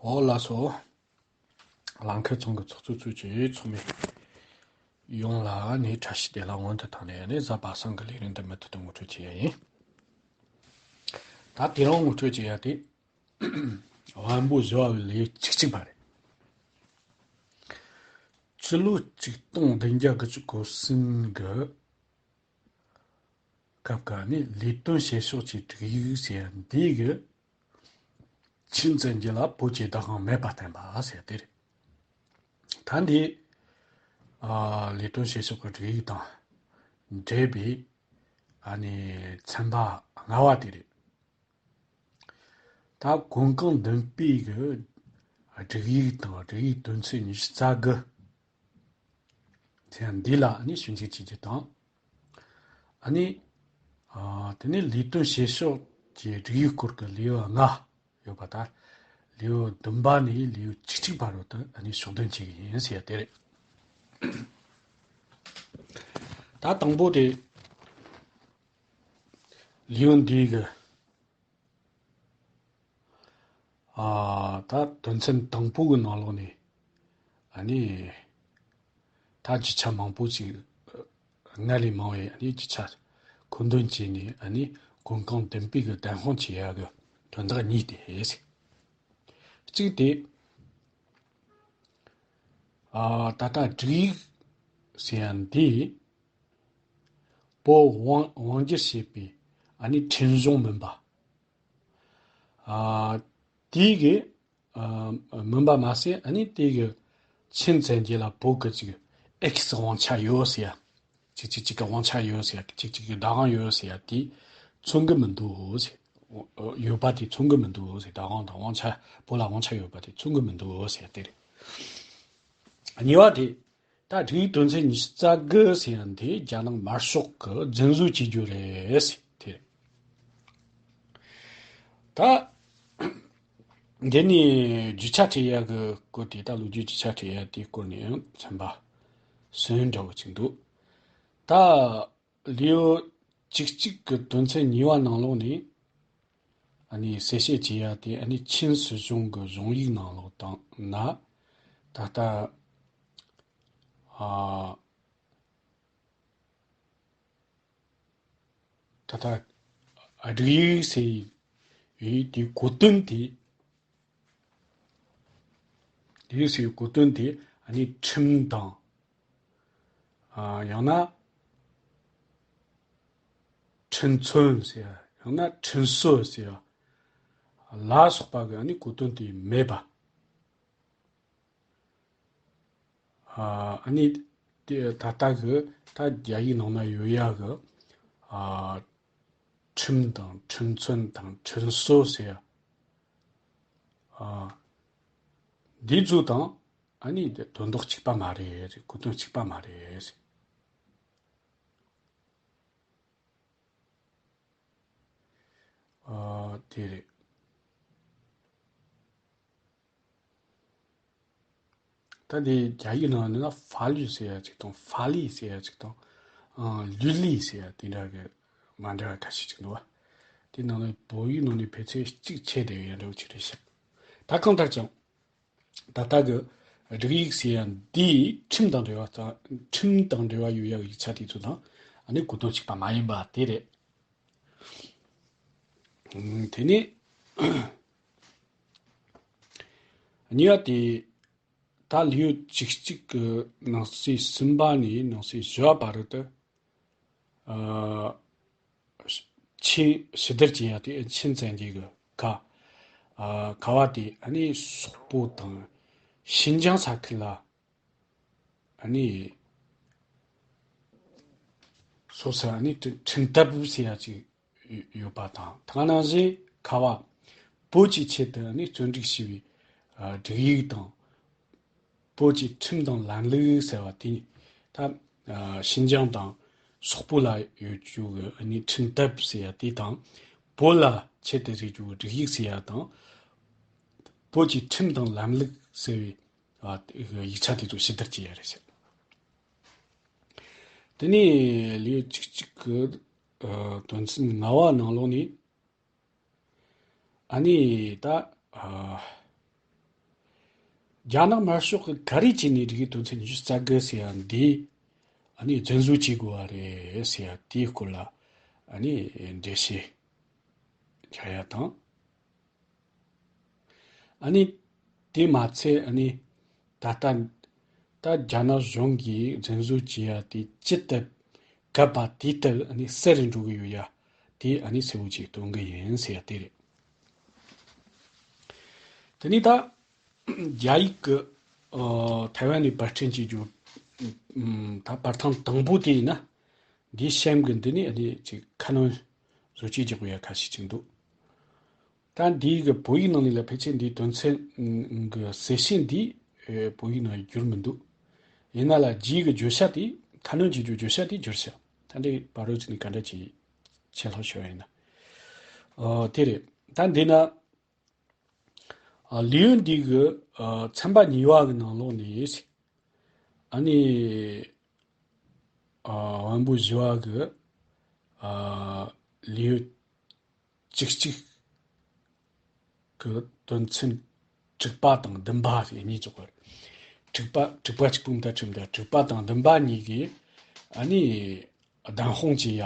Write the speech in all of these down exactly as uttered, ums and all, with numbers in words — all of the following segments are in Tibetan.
ཨོ་ལགས་སོ། ལམ་ཁ་ཚང་གི་ཚོགས་གཙོ་གཙོས་ཀྱི་ཚོགས་མི་ཡོངས་ལ་ནི་བཀྲ་ཤིས་བདེ་ལེགས་སྔོན་དུ་བཏང་ནས་ནི་གཟའ་པ་སངས་ཀྱི་ལས་རིམ་འདི་མུ་མཐུད་དུ་ངོ་སྤྲོད་བྱེད་ཡ་ཡིན། ད་དེ་རིང་ངོ་སྤྲོད་བྱེད་ཡ་དེ་དབང་པོ་བཞི་བ་ལས་བཅུ་གཅིག་པ་རེད། ཕྱི་ལོ་ཆིག་སྟོང་བདུན་བརྒྱ་དགུ་བཅུ་གོ་གསུམ་གི་སྐབས་ཀ་ནི་ལས་དོན་བྱེད་ཕྱོགས་ཀྱི་སྒྲིག་ཡིག་ཟེར་ཡ་འདི་གི་ཆིན་ཙན་རྒྱལ་ལ་བོད་ཀྱི་བདག་དབང་མེད་པ་བསྟན་པ་ཟེར་དེ་རེད། ད་འདི་ཨ་ལས་དོན་བྱེད་ཕྱོགས་ཀྱི་སྒྲིག་ཡིག་དང་འབྲེལ་བའི་ཨ་ནི་ཚན་པ་ལྔ་བ་དེ་རེད། ད་གོང་གང་མདུན་སྤོས་ཀྱི་སྒྲིག་ཡིག་དང་སྒྲིག་ཡིག་དོན་ཚན་ཉི་ཤུ་རྩ་དགུ་ཚན་འདི་ལ་ནི་ཞིབ་འཇུག་བྱེད་རྒྱུ་དང་། ཨ་ནི། ཨ་དེ་ནས་ལས་དོན་བྱེད་ཕྱོགས་ཀྱི་སྒྲིག་ཡིག་སྐོར་གྱི་ལེའུ་ལྔ་ཡོད་པ་དང་། ལེའུ་བདུན་པ་ནས་ལེའུ་བཅུ་གཅིག་བར་དུ་ཨ་ནི་ཕྱོགས་སྡོམ་བྱེད་ཀྱི་ཡིན་ཟེར་ཡ་དེ་རེད། ད་དང་པོ་དེ་ལེའུ་འདིའི་གི་ཨ་ད་དོན་ཚན་དང་པོ་གི་ནང་ལོགས་ནས་ཨ་ནི་ད་རྒྱུ་ཆ་མང་པོ་ཅིག་ཨ་ལྔ་ལས་མང་བའི་ཨ་ནི་རྒྱུ་ཆ་མཁོ་འདོན་བྱས་ནས་ཨ་ནི་གོང་གང་མདུན་སྤོས་ཀྱི་བདམས་དཔང་བྱེད་ཡ་གི་དོན་དག་གཉིས་དེ་རེད། གཅིག་དེ་ཨ་ད་ལྟ་སྒྲིག་ཡིག་ཟེར་ཡ་འདི་བོད་དབང་དབང་སྒྱུར་བྱེད་པའི་ཨ་ནི་ཁྲིམས་གཞུང་མིན་པ། ཨ་དེའི་གི་ཨ་མིན་པ་མ་ཟད་ཨ་ནི་དེའི་གི་ཆིན་ཙན་རྒྱལ་ལ་བོད་ཀྱི་ཅིག་ཨེག་སི་དབང་ཆ་ཡོད་ཟེར་ཡ། ཅིག་ཅིག་ཅིག་གི་དབང་ཆ་ཡོད་ཟེར་ཡ། ཅིག་ཅིག་གི་བདག་དབང་ཡོད་ཟེར་ཡ་དེ་མཚོན་གི་མི་འདུག་ཟེར། ཡོད་པ་དེ་མཚོན་གི་མི་འདུག་ཟེར། བདག་དབང་དང་དབང་ཆ་བོད་ལ་དབང་ཆ་ཡོད་པ་དེ་མཚོན་གི་མི་འདུག་ཟེར་ཡ་དེ་རེད། གཉིས་པ་དེ། ད་སྒྲིག་ཡིག་དོན་ཚན་ཉི་ཤུ་རྩ་དགུ་ཟེར་ཡ་འདི་རྒྱ་ནག་དམར་ཤོག་གིས་རྫུན་བཟོ་བྱེད་རྒྱུ་རེད་ཟེར་དེ། ད་འདི་ནི་རྒྱུ་ཆ་སྤྲད་ཡ་གི་སྐོར་དེ། ད་ལོ་རྒྱུས་རྒྱུ་ཆ་སྤྲད་ཡ་དེའི་སྐོར་ནས་ཡང་ཚན་པ་གསུམ་འདྲ་བོ་ཅིག་འདུག་ད་ལེའུ་བཅུ་གཅིག་གི་དོན་ཚན་གཉིས་པ་ནང་ལོགས་ནས་ཨ་ནི་གསལ་བཤད་བྱེད་ཡ་དེ་ཨ་ནི་ཆིན་སྲིད་གཞུང་གི་གཞུང་ཡིག་ནང་ལོགས་དང་ན། ད་ལྟ་ཨ་ད་ལྟ་སྒྲིག་ཡིག་ཟེར་ཡི་དེའི་གོ་དོན་དེ། སྒྲིག་ཡིག་ཟེར་ཡི་གོ་དོན་དེ་ཨ་ནི་ཁྲིམས་དང་། ཨ་ཡང་ན་ཁྲིམས་མཚོན་ཟེར་ཡ། ཡང་ན་ཁྲིམས་སྲོལ་ཟེར་ཡ་ལ་སོགས་པ་གི་ཨ་ནི་གོ་དོན་དེ་མེད་པ། ཨ་ནི་དེ་ད་ལྟ་གི་ད་རྒྱ་ཡིག་ནང་ན་ཡོད་ཡ་གི་ཨ་ཁྲིམས་དང་ཁྲིམས་མཚོན་དང་ཁྲིམས་སྲོལ་ཟེར་ཡ། ཨ་འདི་ཚོ་དང་ཨ་ནི་དེ་དོན་དག་གཅིག་པ་མ་རེད། གོ་དོན་གཅིག་པ་མ་རེད། ཨ་དེ་རེད། ད་འདི་རྒྱ་ཡིག་ནང་ནས་ན་ཧྥ་ལི་ཟེར་ཡ་ཅིག་དང་། ཧྥ་ལི་ཟེར་ཡ་ཅིག་དང་། ཨ་ལུ་ལི་ཟེར་ཡ་དེ་འདྲ་གི་མ་འདྲ་བ་ཁ་ཤས་ཅིག་འདུག་བ། དེ་ནང་ནས་བོད་ཡིག་ནང་ནས་ཕལ་ཆེར་གཅིག་ཆད་བསྡད་ཡོད་འདྲ་བོ་ཅིག་རེད་ཤག་ད་གང་ལྟར་ཀྱང་ད་ལྟ་གི་སྒྲིག་ཡིག་ཟེར་ཡ་འདིས་ཁྲིམས་དང་འབྲེལ་བ་ཙང་། ཁྲིམས་དང་འབྲེལ་བ་ཡོད་ཡ་གི་ཡིག་ཆ་དེ་ཚོ་དང་ཨ་ནི་གོ་དོན་གཅིག་པ་མ་ཡིན་པ་དེ་རེད། ཨང་། དེ་ནས་གཉིས་པ་དེ། ད་ལེའུ་བཅུ་གཅིག་གི་ནང་གསེས་གསུམ་པ་ནས་ནང་གསེས་བཞི་པ་བར་དུ། ཨ་ཆིན་ཞི་བདེར་བྱེད་ཡ་དེ་ཆིན་ཙན་གྱི་གི་ཁ་ཨ་ཁ་བ་དེ་ཨ་ནི་སོག་པོ་དང་ཤིན་ཅང་ས་ཁུལ་ལ་ཨ་ནི་སོ་སོ་ཨ་ནི་ཁྲིམས་ཁྲིམས་ཐབས་ཟེར་ཡ་ཅིག་ཡོད་པ་དང་། ཐ་ན་ནང་བཞིན་ཁ་བ་བོད་ཀྱི་ཆེད་དུ་ཨ་ནི་བརྩོན་འགྲུས་ཞུ་བའི་ཨ་སྒྲིག་ཡིག་དང་། བོད་ཀྱི་ཁྲིམས་དང་ལམ་ལུགས་ཟེར་བ་དེ་ད་ཨ་ཤིན་ཅང་དང་སོག་པོ་ལ་ཡོད་རྒྱུ་གི་ཨ་ནི་ཁྲིམས་ཐབས་ཟེར་ཡ་དེ་དང་། བོད་ལ་ཆེད་དུ་བཟོས་རྒྱུ་གི་སྒྲིག་ཡིག་ཟེར་ཡ་དང་། བོད་ཀྱི་ཁྲིམས་དང་ལམ་ལུགས་ཟེར་བའི་ཨ་ཡིག་ཆ་དེ་ཚོ་ཞིབ་བསྡུར་བྱས་ཡ་རེད་ཟེར། དེ་ནས་ལེའུ་བཅུ་གཅིག་གི་ཨ་དོན་ཚན་ལྔ་བ་ནང་ལོགས་ནས། ཨ་ནི་ད་ཨ་ རྒྱ་ནག་དམར་ཤོག་གི་ག་རེ་བྱས་ནས་རིགས་དོན་ཚན་ཉི་ཤུ་རྩ་དགུ་ཟེར་ཡ་འདི་ཨ་ནི་རྫུན་བཟོ་བྱེད་དགོས་པ་རེད་ཟེར་ཡ་དེའི་སྐོར་ལ་ཨ་ནི་འགྲེལ་བཤད་རྒྱག་ཡ་དང་། ཨ་ནི་དེ་མ་ཚད་ཨ་ནི་ད་ལྟ་ད་རྒྱ་ནག་གཞུང་གིས་རྫུན་བཟོ་བྱེད་ཡ་དེ་ཇི་ལྟར་གབ་པ་དེ་ལྟར་ཨ་ནི་གསལ་རུ་འགྲོ་གི་ཡོད་ཡ་དེ་ཨ་ནི་གསལ་བོ་ཅིག་སྟོན་གི་ཡིན་ཟེར་ཡ་དེ་རེད། དེ་ནས་ད། རྒྱ་ཡིག་གི་ཨ་ཐའེ་ཝན་ནས་པར་སྐྲུན་བྱེད་རྒྱུ་ཨམ་ད་པར་ཐེངས་དང་པོ་དེ་ཡིན་ན། འདིའི་གཤམ་གི་འདི་ནས་ཨ་ནི་ཅིག་ཁ་སྣོན་བཟོ་བཅོས་རྒྱག་དགོས་ཡ་ཁ་ཤས་ཅིག་འདུག་ད་འདིའི་གི་བོད་ཡིག་ནང་ནས་ལ་ཕལ་ཆེར་འདིའི་དོན་ཚན་གི་གསལ་བཤད་འདི་ཨེ་བོད་ཡིག་ནང་བསྒྱུར་མི་འདུག་ཡིན་ན་ལ་རྒྱའི་གི་བརྗོད་བྱ་དེ་ཁ་སྣོན་བྱེད་རྒྱུ་བརྗོད་བྱ་དེ་བསྒྱུར་བྱ། ད་འདི་བར་རོལ་ཅིག་ནས་ག་འདྲ་ཅིག་ཆད་ལྷག་ཤོར་ཡ་ཡིན་ན། ཨོ་དེ་རེད། ད་འདི་ན། ཨ་ལེའུ་འདི་གི་ཨ་ཚན་པ་གཉིས་པ་གི་ནང་ལོགས་ནས་ཨ་ནི་ཨ་དབོན་པོ་ཞི་བ་གི་ཨ་ལེའུ་བཅུ་གཅིག་གི་དོན་ཚན་དྲུག་པ་དང་བདུན་པ་ཟེར་གཉིས་ཙོག་གི་དྲུག་པ་དྲུག་པ་གཅིག་པུ་མི་ད་ཁྲིམས་ད་དྲུག་པ་དང་བདུན་པ་གཉིས་ཀྱིས་ཨ་ནི་བདམས་དཔང་བྱེད་ཡ།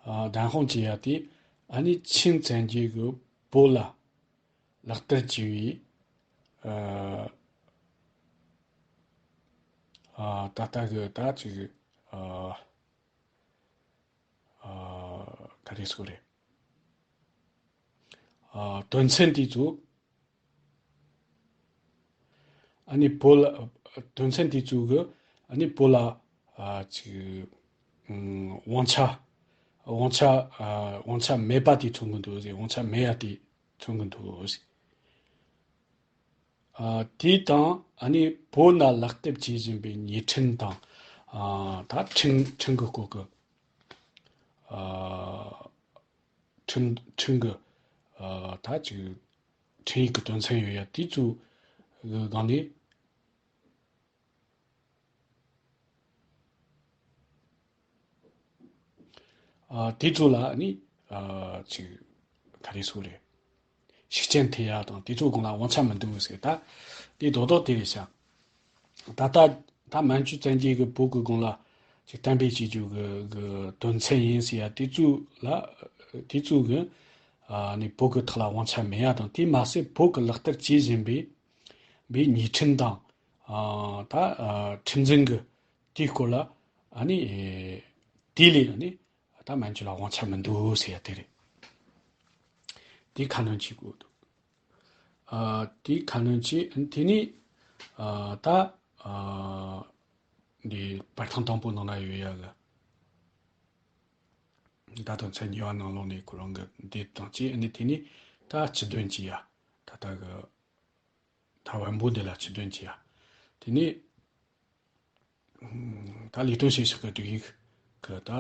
ཨ་བདམས་དཔང་བྱེད་ཡ་དེ་ཨ་ནི་ཆིན་བཙན་རྒྱལ་གྱིས་བོད་ལ་ལག་བསྟར་བྱས་པའི་ཨ་ཨ་ད་ལྟ་གི་ད་ཅིག་ཨ་ཨ་ག་རེ་ཟེར་དགོས་རེད། ཨ་དོན་ཚན་དེ་ཚོ། ཨ་ནི་བོད་ལ་དོན་ཚན་དེ་ཚོ་གི་ཨ་ནི་བོད་ལ་ཨ་ཅིག་ཨམ་དབང་ཆ་དབང་ཆ་ཨ་དབང་ཆ་མེད་པ་དེ་མཚོན་གི་འདུག་ཟེར། དབང་ཆ་མེད་ཡ་དེ་མཚོན་གི་འདུག་ཟེར། ཨ་དེ་དང་ཨ་ནི་བོད་ནང་ལག་དེབ་བྱེད་བཞིན་པའི་ཉེས་ཁྲིམས་དང་ཨ་ད་ཁྲིམས་ཁྲིམས་ཀྱི་སྐོར་གི་ཨ་ཁྲིམས་ཁྲིམས་ཀྱི་ཨ་ད་ཅིག་ཁྲིམས་ཡིག་གི་དོན་ཚན་ཡོད་ཡ་དེ་ཚོའི་སྒང་ནས། ཨ་དེ་ཚོ་ལ་ནི་ཨ་ཅིག་ག་རེ་ཟེར་རེད། ཤུགས་རྐྱེན་ཐེབས་ཡ་དང་དེ་ཚོའི་སྒང་ལ་དབང་ཆ་མི་འདུག་ཟེར། ད་དེ་རྡོག་རྡོག་དེ་རེད་ཤག་ད་ལྟ་ད་མན་ཇུ་བཙན་རྒྱལ་གྱིས་བོད་ཀྱི་སྒང་ལ་ཅིག་གཏན་འབེབས་བྱེད་རྒྱུ་གི་གི་དོན་ཚན་ཡིན་ཟེར་ཡ་དེ་ཚོ་ལ་དེ་ཚོ་གི་ཨ་ནི་བོད་ཀྱི་ཐོག་ལ་དབང་ཆ་མེད་ཡ་དང་། དེ་མ་ཟད་བོད་ཀྱི་ལག་བསྟར་བྱེད་བཞིན་པའི་པའི་ཉེས་ཁྲིམས་དང་ཨ་ད་ཨ་ཁྲིམས་འཛིན་གྱི་དེའི་སྐོར་ལ་ཨ་ནི་ཨེ་དེ་ལས་ཨ་ནི་ད་མན་ཇུ་ལ་དབང་ཆ་མི་འདུག་ཟེར་ཡ་དེ་རེད། དེ་ཁ་སྣོན་བྱེད་དགོས་འདུག་ཨ་དེ་ཁ་སྣོན་བྱེད། དེ་ནས་ཨ་ད་ཨ་འདི་པར་ཐེངས་དང་པོ་ནང་ན་ཡོད་ཡ་གི་ད་དོན་ཚན་གཉིས་པ་ནང་ལོགས་ནས་ཁོ་རང་གི་འདི་དང་བཅས། ཨ་ནི་དེ་ནས་ད་སྤྱི་དོན་བྱེད་ཡ། ད་ལྟ་གི་ད་བན་པོ་འདི་ལ་སྤྱི་དོན་བྱེད་ཡ། དེ་ནས་ད་ལས་དོན་བྱེད་ཕྱོགས་ཀྱི་སྒྲིག་ཡིག་གི་ད་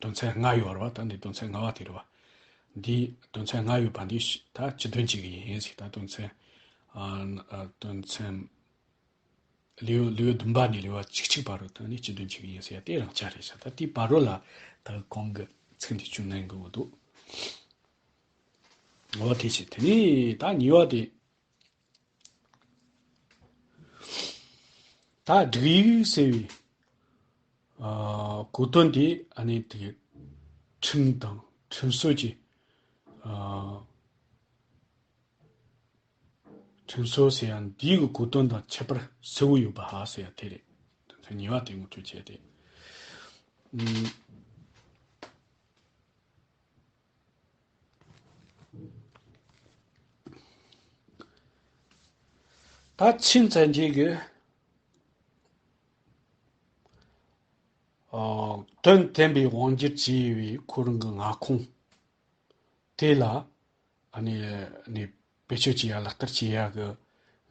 དོན་ཚན་ལྔ་ཡོད་རེད་བ། ད་འདི་དོན་ཚན་ལྔ་པ་དེ་རེད་བ། འདི་དོན་ཚན་ལྔ་ཡོད་པ་འདི་ད་སྤྱི་དོན་བྱེད་ཀྱི་ཡིན་ཟེར། ད་དོན་ཚན་ཨ་ཨ་དོན་ཚན་ལེའུ་ལེའུ་བདུན་པ་ནས་ལེའུ་བཅུ་གཅིག་བར་དུ་ད་ནི་སྤྱི་དོན་བྱེད་ཀྱི་ཡིན་ཟེར་ཡ་དེ་རང་ཆ་རེད་ཤག་ད་དེའི་བར་རོ་ལ་ད་གོང་གི་ཚིག་འདི་ཅུང་ནན་གི་འོ་འདུག་འོ་དེ་བྱས། དེ་ནས་ད་གཉིས་པ་དེ། ད་སྒྲིག་ཡིག་ཟེར་བའི་ཨ་གོ་དོན་དེ་ཨ་ནི་དེ་ཁྲིམས་དང་ཁྲིམས་སྲོལ་གྱི་ཨ་ཁྲིམས་སྲོལ་ཟེར་ཡ་འདིའི་གི་གོ་དོན་དང་ཁྱད་པར་གསལ་བོ་ཡོད་པ་ཧ་ཟེར་ཡ་དེ་རེད། དོན་ཚན་གཉིས་པ་དེ་ངོ་སྤྲོད་བྱས་ཏེ། ཨུམ། ད་ཆིན་བཙན་རྒྱལ་གྱིས་ཨ་དོན་བསྟན་པའི་དབང་སྒྱུར་བྱས་པའི་ཁོ་རང་གི་མངའ་ཁོངས་དེ་ལ་ཨ་ནི་ནི་བེད་སྤྱོད་བྱེད་ཡ་ལག་བསྟར་བྱེད་ཡ་གི་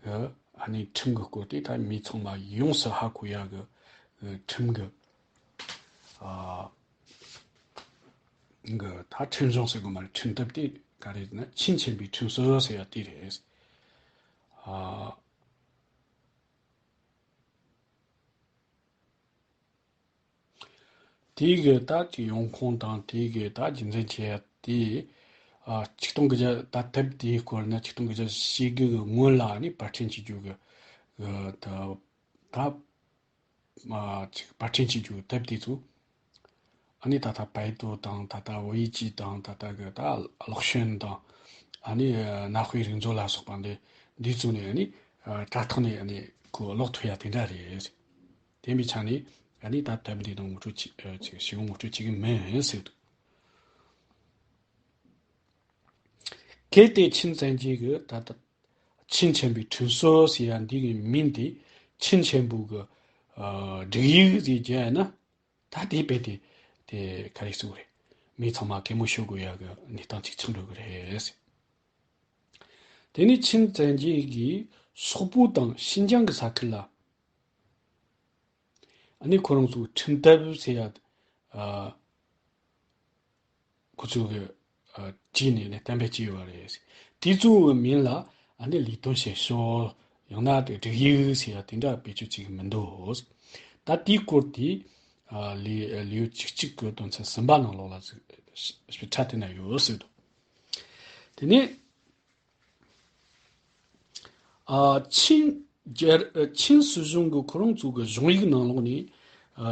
གི་ཨ་ནི་ཁྲིམས་ཀྱི་སྐོར་དེ་ད་མི་ཚང་མ་ཡོངས་སུ་ཧ་གོ་ཡ་གི་གི་ཁྲིམས་ཀྱི་ཨ་གི་ད་ཁྲིམས་གཞུང་ཟེར་དགོས་མ་རེད། ཁྲིམས་དེབ་དེ་ག་རེ་ཟེར་ན་ཆིན་ཆེན་པོའི་ཁྲིམས་སྲོལ་ཟེར་ཡ་དེ་རེད། ཨ། དེའི་གི་ད་ཀྱི་ཡོང་ཁུངས་དང་དེའི་གི་ད་རྒྱུ་མཚན་བྱས་ཏེ། ཨ་ཆིག་སྟོང་དགུ་བརྒྱ་ད་དེབ་དེའི་སྐོར་ན་ཆིག་སྟོང་དགུ་བརྒྱ་ཞེ་དགུ་གི་སྔོན་ལ་ནི་པར་སྐྲུན་བྱེད་རྒྱུ་གི་གི་ད་ད་ཨ་ཅིག་པར་སྐྲུན་བྱེད་རྒྱུ་དེབ་དེ་ཚོ། ཨ་ནི་ད་ལྟ་པའེ་ཏུ་དང་ད་ལྟ་ཝེ་ཡི་ཅི་དང་ད་ལྟ་གི་ད་གློག་ཤིན་དང་ཨ་ནི་ཨ་གནའ་དཔེ་རིག་མཛོད་ལ་སོགས་པ་འདི་འདི་ཚོ་ནས་ཨ་ནི་ཨ་དྲ་ཐོག་ནས་ཨ་ནི་ཁོ་ཀློག་ཐུབ་ཡ་དེ་འདྲ་རེད། དེ་འདྲའི་ཆ་ནས་ཨ་ནི་ད་དེབ་འདི་ནང་ངོ་སྤྲོད་བྱེད་ཨ་ཅིག་ཞིབ་ངོ་སྤྲོད་བྱེད་ཀྱི་མིན་ཟེར་འདུག་གལ་ཏེ་ཆིན་བཙན་གྱིས་གི་ད་ལྟ་ཆིན་ཆེན་པོའི་ཁྲིམས་སྲོལ་ཟེར་ཡ་འདི་གི་མིང་དེ་ཆིན་ཆེན་པོ་གི་ཨ་སྒྲིག་ཡིག་ཟེར་རྒྱུ་ཡིན་ན། ད་དེ་རྦད་དེ་དེ་ག་རེ་ཟེར་དགོས་རེད། མི་ཚང་མ་གད་མོ་ཤོར་དགོས་ཡག་གི་གནས་སྟངས་ཅིག་ཆགས་འགྲོ་གི་རེད། དེ་ནས་ཆིན་བཙན་རྒྱལ་གྱིས་སོག་པོ་དང་ཤིན་ཅང་གི་ས་ཁུལ་ལ་ཨ་ནི་ཁོ་རང་ཚོའི་ཁྲིམས་དེབ་ཟེར་ཡ་ཨ་ཁོ་ཚོ་གི་ཨ་བྲིས་ནས་ནས་གཏན་འབེབས་བྱས་ཡོད་པ་རེད། དེ་ཚོའི་མིང་ལ་ཨ་ནི་ལས་དོན་བྱེད་ཕྱོགས། ཡང་ན་དེ་སྒྲིག་ཡིག་ཟེར་ཡ་དེ་འདྲ་བེད་སྤྱོད་བྱེད་ཀྱི་མི་འདུག་ད་དེའི་སྐོར་དེ་ཨ་ལེའུ་ལེའུ་གཅིག་གཅིག་གི་དོན་ཚན་གསུམ་པ་ནང་ལོགས་ལ་ཞིབ་ཕྲ་དེ་ན་ཡོད་ཟེར་འདུག་དེ་ནས་ཨ་ཆིན་རྒྱལ་ཨ་ཆིན་སྲིད་གཞུང་གི་ཁོ་རང་ཚོ་གི་གཞུང་ཡིག་ནང་ལོགས་ནས་ཨ་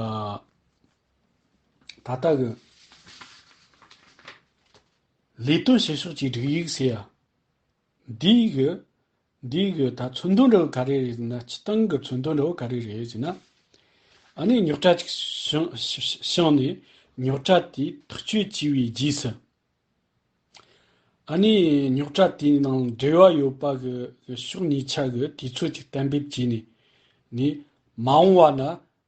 ད་ལྟ་གི་ལས་དོན་བྱེད་ཕྱོགས་ཀྱི་སྒྲིག་ཡིག་ཟེར་ཡ། འདིའི་གི་འདིའི་གི་ད་མཚོན་དོན་འདྲ་བོ་ག་རེ་རེད་ཟེར་ན། སྤྱིར་བཏང་གི་མཚོན་དོན་འདྲ་བོ་ག་རེ་རེད་ཟེར་ན། ཨ་ནི་རྙོག་དྲ་ཅིག་བྱུང་བྱུང་ནས་རྙོག་དྲ་དེ་ཐག་གཅོད་བྱས་པའི་རྗེས་སུ། ཨ་ནི་རྙོག་དྲ་དེའི་ནང་འབྲེལ་བ་ཡོད་པ་གི་གི་ཕྱོགས་གཉིས་ཆ་གི་དུས་ཚོད་ཅིག་གཏན་འབེབས་བྱས་ནས་ནི་མ་འོངས་པ་ན་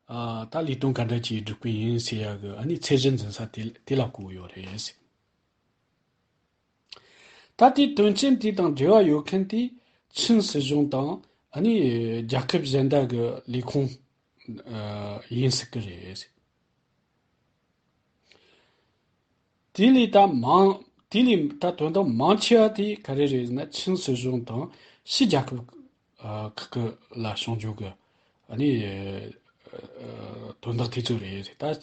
ཨ་ད་ལས་དོན་ག་འདྲ་ཅིག་སྒྲུབ་ཀྱི་ཡིན་ཟེར་ཡ་གི་ཨ་ནི་ཚད་གཞི་འཛིན་ས་དེ་དེ་ལ་གོ་གི་ཡོད་རེད། ད་ལྟའི་དོན་རྐྱེན་དེ་དང་འབྲེལ་བ་ཡོད་མཁན་དེ་ཆིན་སྲིད་གཞུང་དང་ཨ་ནི་རྒྱལ་ཁབ་གཞན་དག་གི་ལས་ཁུངས་ཨ་ཡིན་སྲིད་ཀྱི་རེད། དེ་ལས་ད་མང་དེ་ལས་ད་དོན་དག་མང་ཆེ་བ་དེ་ག་རེ་རེད་ཟེར་ན། ཆིན་སྲིད་གཞུང་དང་ཕྱི་རྒྱལ་ཁབ་ཨ་ཁག་གི་ལ་བྱུང་རྒྱུ་གི་ཨ་ནི་ཨ་དོན་དག་དེ་ཚོ་རེད། ད་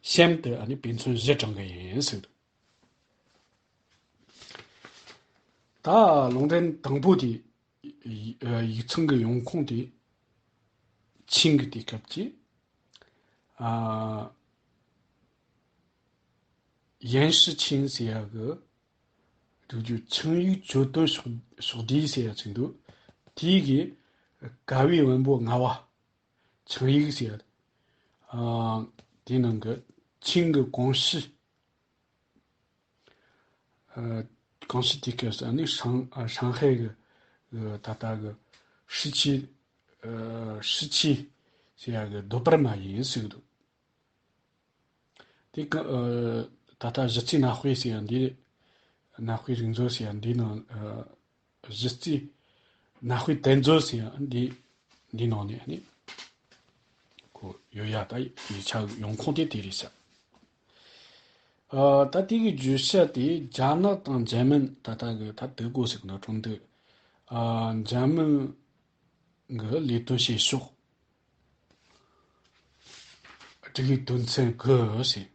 གཤམ་དུ་ཨ་ནི་དཔེ་མཚོན་བཞི་དྲངས་གི་ཡིན་ཟེར་འདུག་ད་ལུང་འདྲེན་དང་པོ་དེ་ཡིག་ཚང་གི་ཡོང་ཁུངས་དེ་ཆིན་གྱི་དུས་སྐབས་ཀྱི་ཨ་ཡན་ཧྲི་ཆིན་ཟེར་ཡ་གི་སྒྲིག་རྒྱུ་ཆིངས་ཡིག་གྱོད་དོན་ཕྱོགས་ཕྱོགས་བསྡུས་ཟེར་ཡ་ཅིག་འདུག་དེའི་གི་ཀ་བའི་བོན་པོ་ལྔ་པ་ཆིངས་ཡིག་ཟེར་ཡ། ཨ་དེའི་ནང་གི་ཆིན་གྱི་གོང་ཞུས། ཨ་གོང་ཞུས་དེ་སྐབས་སུ་ནི་ཧྲང་ཨ་ཧྲང་ཧའེ་གི་ཨ་ད་ལྟ་གི་ཧྲི་ཆི་ཨ་ཧྲི་ཆི་ཟེར་ཡ་གི་རྡོ་པར་མ་ཡིན་ཟེར་གི་འདུག་དེ་གི་ཨ་ད་ལྟ་གཞི་རྩའི་གནའ་དཔེ་ཟེར་ཡ་འདི་གནའ་དཔེ་རིག་མཛོད་ཟེར་ཡ་འདི་ནང་ཨ་གཞི་རྩའི་གནའ་དཔེ་དེབ་མཛོད་ཟེར་ཡ་འདི་འདི་ནང་ནས་ནི་ཁོ་ཡོད་ཡ། ད་ཡིག་ཆ་ཡོང་ཁུངས་དེ་དེ་རེད་ཤག་ཨ་ད་དེ་གི་བརྗོད་བྱ་དེ་རྒྱ་ནག་དང་འཇར་མན། ད་ལྟ་གི་ད་德国ཟེར་གི་འདུག་གྲོང་སྡེ། ཨ་འཇར་མན་གི་ལས་དོན་བྱེད་ཕྱོགས་སྒྲིག་ཡིག་དོན་ཚན་དགུ་ཟེར།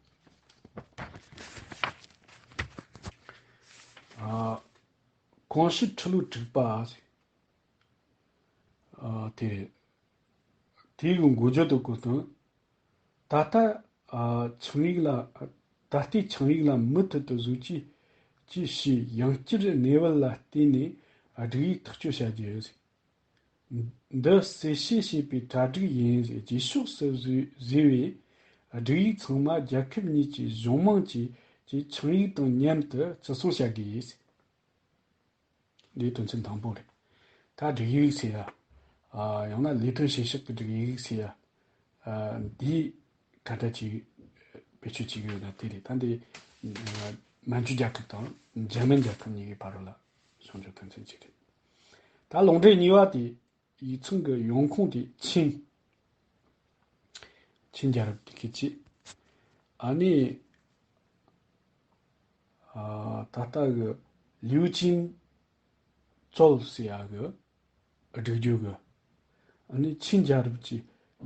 ཨ་གོང་ཞུས་ཁྲི་ལོ་དྲུག་པ་ཟེར། ཨ་དེ་རེད། དེའི་འགོ་བརྗོད་དུ་བཀོད་དོན། ད་ལྟ་ཨ་ཆིངས་ཡིག་ལ་ད་ལྟའི་ཆིངས་ཡིག་ལ་མུ་མཐུད་དུ་བཟོ་བཅོས་ཀྱིས་ཕྱིའི་ཡང་བསྐྱར་གནས་བབ་ལ་བལྟས་ནས་སྒྲིག་ཡིག་ཐག་གཅོད་བྱ་རྒྱུ། འདི་གསལ་བཤད་བྱས་པའི་གྲ་སྒྲིག་ཡིན། རྗེས་ཕྱོགས་སུ་བཟོས་བཟོས་པའི་སྒྲིག་ཡིག་ཚང་མ་རྒྱལ་ཁབ་གཉིས་ཀྱི་གཞུང་མང་གི་གི་ཆིངས་ཡིག་དང་མཉམ་དུ་བརྩི་སྲུང་བྱ་དགོས། འདིའི་དོན་ཚན་དང་པོ་རེད། ད་སྒྲིག་ཡིག་ཟེར་ཡ། ཨ་ཡང་ན་ལས་དོན་བྱེད་ཕྱོགས་ཀྱི་སྒྲིག་ཡིག་ཟེར་ཡ། ཨ་འདི་ག་འདྲ་ཅིག་བེད་སྤྱོད་བྱེད་ཀྱི་ཡོད་ན་དེ་རེད། ད་འདི་ཨ་མན་ཇུ་རྒྱལ་ཁབ་དང་འཇར་མན་རྒྱལ་ཁབ་གཉིས་ཀྱི་བར་ལ་བྱུང་རྒྱུ་དོན་ཚན་གཅིག་རེད། ད་ལུང་འདྲེན་གཉིས་པ་དེ། ཡིག་ཚང་གི་ཡོང་ཁུངས་དེ་ཆིན། ཆིན་རྒྱལ་རབས་དེ་གི་ཅི། ཨ་ནི། ཨ་ད་ལྟ་གི་ལིའུ་ཅིན་ཙོལ་ཟེར་ཡ་གི་སྒྲིག་རྒྱུ་གི། ཨ་ནི་ཆིན་རྒྱལ་རབས་ཀྱི་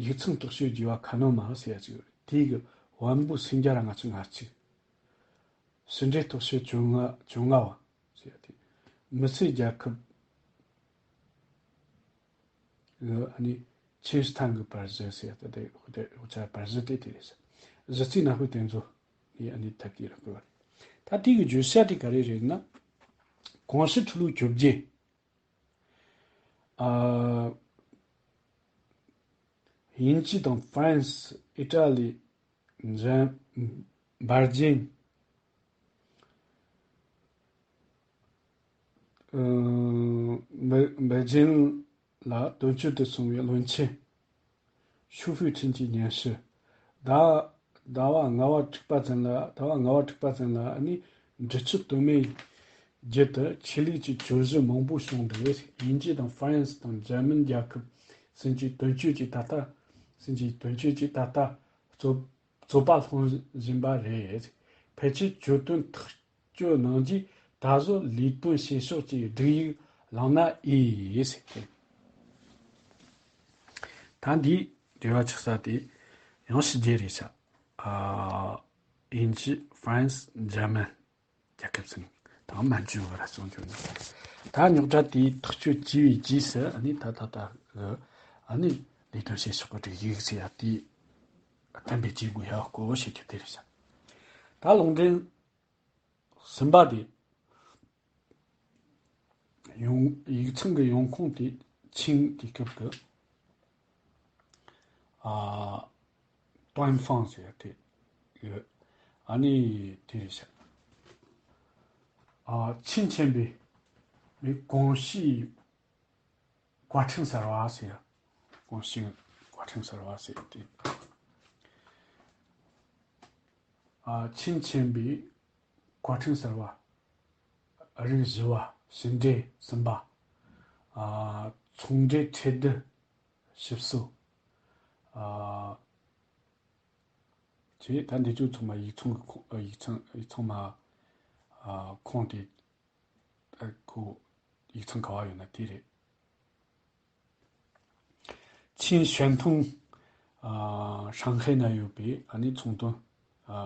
ཡིག་ཚང་རྟོག་དཔྱོད་རྒྱས་པ་ཁ་ནོ་མ་ཟེར་ཡ་ཅིག་ཡོད་རེད། དེ་གི་བམ་པོ་སུམ་བརྒྱ་ར་ལྔ་བཅུ་ང་གཅིག་ཕྱི་འབྲེལ་རྟོག་དཔྱོད་བཅོ་ལྔ་བཅོ་ལྔ་བ། ཟེར་ཡ་དེ། མི་སེར་རྒྱལ་ཁབ་གི་ཨ་ནི་ཆིན་སི་ཐན་གི་པར་གཞི་ཟེར་ཡ་དེ་དེ་དེ་འོ་ཆ་པར་གཞི་དེ་དེ་རེད་ཟེར། གཞི་རྩའི་ནང་ཁུལ་དེ་ཚོ་ནི་ཨ་ནི་ཐབས་དེ་རེད་བཀོད་པ་རེད། ད་དེ་གི་བརྗོད་བྱ་དེ་ག་རེ་རེད་ན། གོང་ཞུས་ཁྲི་ལོ་བཅོ་བརྒྱད། ཨ། དབྱིན་ཇི་དང་ཧྥ་རན་སི། ཨི་ཏྲ་ལི། འཇར། འབར་ཇིན། ཨ། འབར། འབར་ཇིན་ལ་དོན་གཅོད་དུ་སོང་བའི་བློན་ཆེན། ཞུ་ཧྥུའུ་ཁྲིན་གྱི་སྙན་ཞུ། ཟླ། ཟླ་བ་ལྔ་བ་དྲུག་པ་ཙམ་ལ། ཟླ་བ་ལྔ་བ་དྲུག་པ་ཙམ་ལ་ཨ་ནི་འབྲི་ཆུ་སྟོད་སྨད་བརྒྱུད་དུ་ཆོས་ལུགས་ཀྱི་གྱོད་གཞི་མང་པོ་བྱུང་འདུག། དབྱིན་ཇི་དང་ཧྥ་རན་སི་དང་འཇར་མན་རྒྱལ་ཁབ་ཟིན་གྱི་དོན་གཅོད་ཀྱི་ད་ལྟ། ཟིན་གྱི་དོན་གཅོད་ཀྱི་ད་ལྟ་རྩོད། རྩོད་པ་སློང་བཞིན་པ་རེད། ཕལ་ཆེར་གྱོད་དོན་ཐག་གཅོད་གནང་རྗེས་ད་གཟོད་ལས་དོན་བྱེད་ཕྱོགས་ཀྱི་སྒྲིག་ཡིག་བླངས་ན་ཨེ་ཡིན་ཟེར་ཏེ། ད་འདིའི་འབྲེལ་བ་ཆགས་ས་དེ་ཡང་ཕྱི་རྒྱལ་རེད་ཤག། ཨ། དབྱིན་ཇི། ཧྥ་རན་སི། འཇར་མན་རྒྱལ་ཁབ་ཚང་དང་མན་ཇུ་བར་གསུང་རྒྱུ་ནི། ད་རྙོག་དྲ་དེའི་ཐག་གཅོད་བྱས་པའི་རྗེས་སུ་ཨ་ནི་ད་ད་ལྟ་གི་ཨ་ནི་ལས་དོན་བྱེད་ཕྱོགས་ཀྱི་སྒྲིག་ཡིག་ཟེར་ཡ་དེ་གཏན་འབེབས་བྱེད་དགོས་ཡ་སྐོར་བཤད་རྒྱུ་དེ་རེད་ཤག། ད་ལུང་འདྲེན་གསུམ་པ་དེ། ཡོང་། ཡིག་ཚང་གི་ཡོང་ཁུངས་དེ་ཆིང་དེ་སྐབས་ཀྱི། ཨ། ཏོན་ཧྥང་ཟེར་ཡ་དེ་ཡོད། ཨ་ནི་དེ་རེད་ཤག། ཨ། ཆིན་ཆེན་པོའི་མི་གོང་ཞུས་བཀའ་ཁྲིམས་གསར་བ་ཟེར་ཡ། གོང་ཞུས་བཀའ་ཁྲིམས་གསར་བ་ཟེར་ཏེ། ཨ། ཆིན་ཆེན་པོའི་བཀའ་ཁྲིམས་གསར་བ། རིགས་བཞི་བ། ཕྱི་འབྲེལ་གསུམ་པ། ཨ། ཚོང་འབྲེལ་ཁྲལ་བསྡུ་ཞིབ་སྲོལ། ཨ། བྱས། ད་འདི་ཚོ་ཚང་མ་ཡིག་ཚང་གི་ཁོངས། ཨ། ཡིག་ཚང་། ཡིག་ཚང་མ། ཨ། ཁོངས་དེ། ཨ། ཁོ་ཡིག་ཚང་ག་བ་ཡོད་ན་དེ་རེད། ཆིན་ཞོན་ཐུང་། ཨ། ཧྲང་ཧའེ་ན་ཡོད་པའི་ཨ་ནི་ཚོང་དོན། ཨ།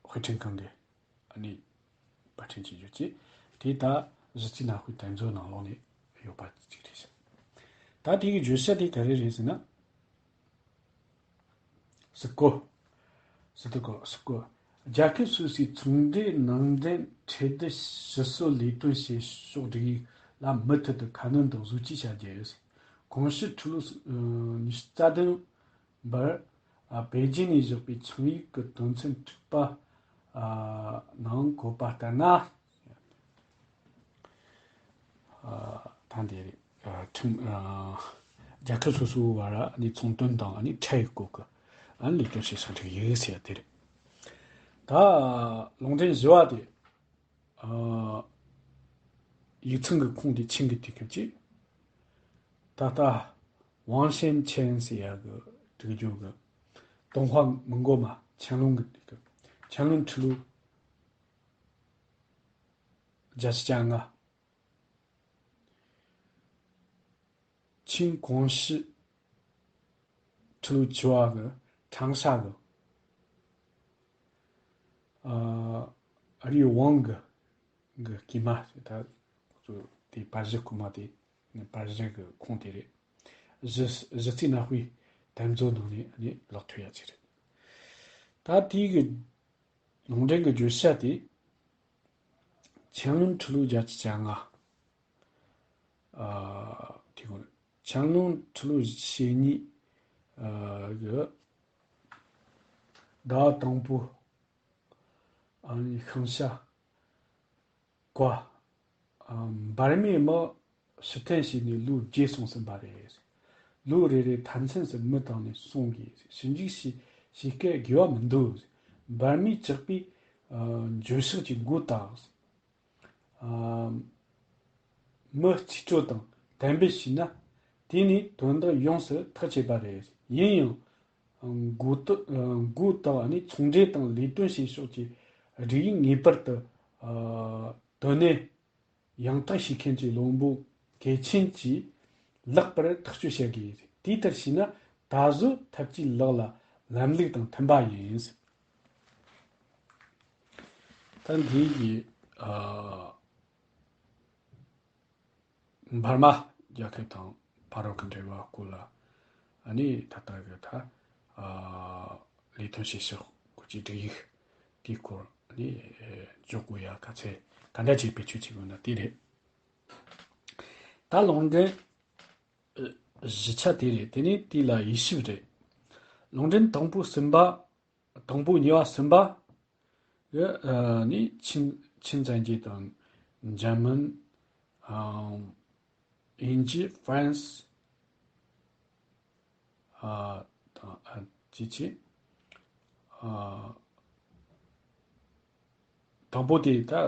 དཔེ་སྐྲུན་ཁང་གི་ཨ་ནི་པར་སྐྲུན་བྱེད་རྒྱུ་བཅས་དེ་ད་གཞི་རྩའི་ནང་ཁུལ་དེ་ཚོའི་ནང་ལོགས་ནས་ཡོད་པ་ཅིག་རེད་ཤག། ད་དེ་གི་བརྗོད་བྱ་དེ་ག་རེ་རེད་ཟེར་ན། ཟུར་བཀོད། ཟུར་དུ་བཀོད། ཟུར་བཀོད། རྒྱལ་ཁབ་སོ་སོའི་ཚོང་འབྲེལ་ནང་འདྲེན་ཁྲལ་བསྡུ་ཞིབ་སྲོལ་ལས་དོན་བྱེད་ཕྱོགས་སྒྲིག་ཡིག་ལ་མུ་མཐུད་དུ་ཁ་སྣོན་དང་བཟོ་བཅོས་བྱ་རྒྱུ་ཡོད། གོང་ཞུས་ཁྲི་ལོ་ཉི་ཤུ་རྩ་བདུན་པར། ཨ། པེ་ཅིན་ནས་བཞག་པའི་ཆིངས་ཡིག་གི་དོན་ཚན་དྲུག་པ། ཨ། ནང་འཁོད་པ་ལྟར་ན། ཨ། ད་འདི་རེད། ཨ། ཁྲིམས། ཨ། རྒྱལ་ཁབ་སོ་སོའི་བར་ཨ་ནི་ཚོང་དོན་དང་ཨ་ནི་ཁྲལ་ཡི་སྐོར་གྱི་ཨ་ནི་ལས་དོན་བྱེད་ཕྱོགས་སྒྲིག་ཡིག་ཟེར་ཡ་དེ་རེད། ད་ལུང་འདྲེན་བཞི་བ་དེ། ཨ། ཡིག་ཚང་གི་ཁོངས་དེ་ཆིང་གི་དུས་སྐབས་ཀྱི། ད་ལྟ་ཝང་ཞན་ཆན་ཟེར་ཡ་གི་སྒྲིག་འཇུག་གི་ཏུན་ཧོང་མི་འགོ་མ་ཆན་ལུང་གི་དུས་སྐབས། ཆན་ལུང་ཁྲི་ལོ་བརྒྱད་ཅུ་གྱ་ལྔ། ཆིང་གོང་ཞུས་ཁྲི་ལོ་བཅུ་བ་གི་ཁྲང་ཤ་གི། ཨ། ཨ་རིའི་ཝང་གི་གི་སྐྱེས་མ་ད་ཁོ་ཚོ་དེ་པར་གཞི་ཁོ་མ་དེ་ནི་པར་གཞི་གི་ཁོངས་དེ་རེད། གཞི་གཞི་རྩའི་ནང་དཔེ་དེ་ཚོ་ནང་ནས་ནི་ལོག་ཐུབ་ཡ་ཅིག་རེད། ད་དེའི་གི་ལུང་འདྲེན་གྱི་བརྗོད་བྱ་དེ། ཆན་ལུང་ཁྲི་ལོ་བརྒྱད་ཅུ་གྱ་ལྔ། ཨ། དེ་གོ་ཆན་ལུང་ཁྲི་ལོ་ཞེ་གཉིས། ཨ། གི་ཟླ་བ་དང་པོ། ཨ་ནི་ཤིང་བྱ། བཀའ། ཨ། འབར་མའི་མི་ཕྱིར་འཐེན་བྱས་ནས་ལོ་བརྒྱད་སོང་ཟིན་པ་རེད། ལོ་རེ་རེ་མཐའ་མཚམས་སུ་མི་བཏང་ནས་སྲུང་དགོས། ཞིབ་འཇུག་བྱེད་བྱེད་སྐབས་དགེ་བ་མི་འདུག། འབར་མས་བཅག་པའི། ཨ། འགྱོད་བཤགས་ཀྱི་མགོ་བཏགས། ཨ། མི་རྩིས་སྤྲོད་དང་གཏན་འབེབས་བྱས་ན། དེ་ནི་དོན་དག་ཡོངས་སུ་ཐག་བཅད་པ་རེད། ཡིན་ཡང་། མགོ་བཏགས། མགོ་བཏགས་ནས་ཚོང་འབྲེལ་དང་ལས་དོན་བྱེད་ཕྱོགས་ཀྱི་སྒྲིག་ཡིག་ངེས་པར་དུ། ཨ། དོན་གནད་ཡང་དག་ཤེས་མཁན་གྱི་བློན་པོ་གལ་ཆེན་གྱིས་ལེགས་པར་ཐག་གཅོད་བྱ་དགོས། དེ་ལྟར་བྱས་ན་ད་གཟོད་ཐབས་ཇུས་ལག་ལ་ལམ་ལུགས་དང་མཐུན་པ་ཡིན། ད་འདི་ཡི། ཨ། འབར་མ་རྒྱལ་ཁབ་དང་ཕ་རོལ་གྱི་འབྲེལ་བ་སྐོར་ལ་ཨ་ནི་ད་ལྟ་གི་ད་ཨ་ལས་དོན་བྱེད་ཕྱོགས་སྐོར་གྱི་སྒྲིག་ཡིག་དེའི་སྐོར་ཨ་ནི་འཇོག་དགོས་ཡ་ག་ཚད་ག་འདྲ་ཅིག་བེད་སྤྱོད་བྱེད་དགོས་ན་དེ་རེད། ད་ལུང་འདྲེན་བཞི་ཆ་དེ་རེད། དེ་ནས་དེ་ལ་དབྱེ་ཞིབ་རེད། ལུང་འདྲེན་དང་པོ་གསུམ་པ། དང་པོ་གཉིས་པ་གསུམ་པ་གི་ཨ་ནི་ཆིན་ཆིན་བཙན་རྒྱལ་དང་འཇར་མན། ཨམ། དབྱིན་ཇི། ཧྥ་རན་སི། ཨ། དང་ཨ་ཅི་ཅི། ཨ། དང་པོ་དེ་ད་ཨ་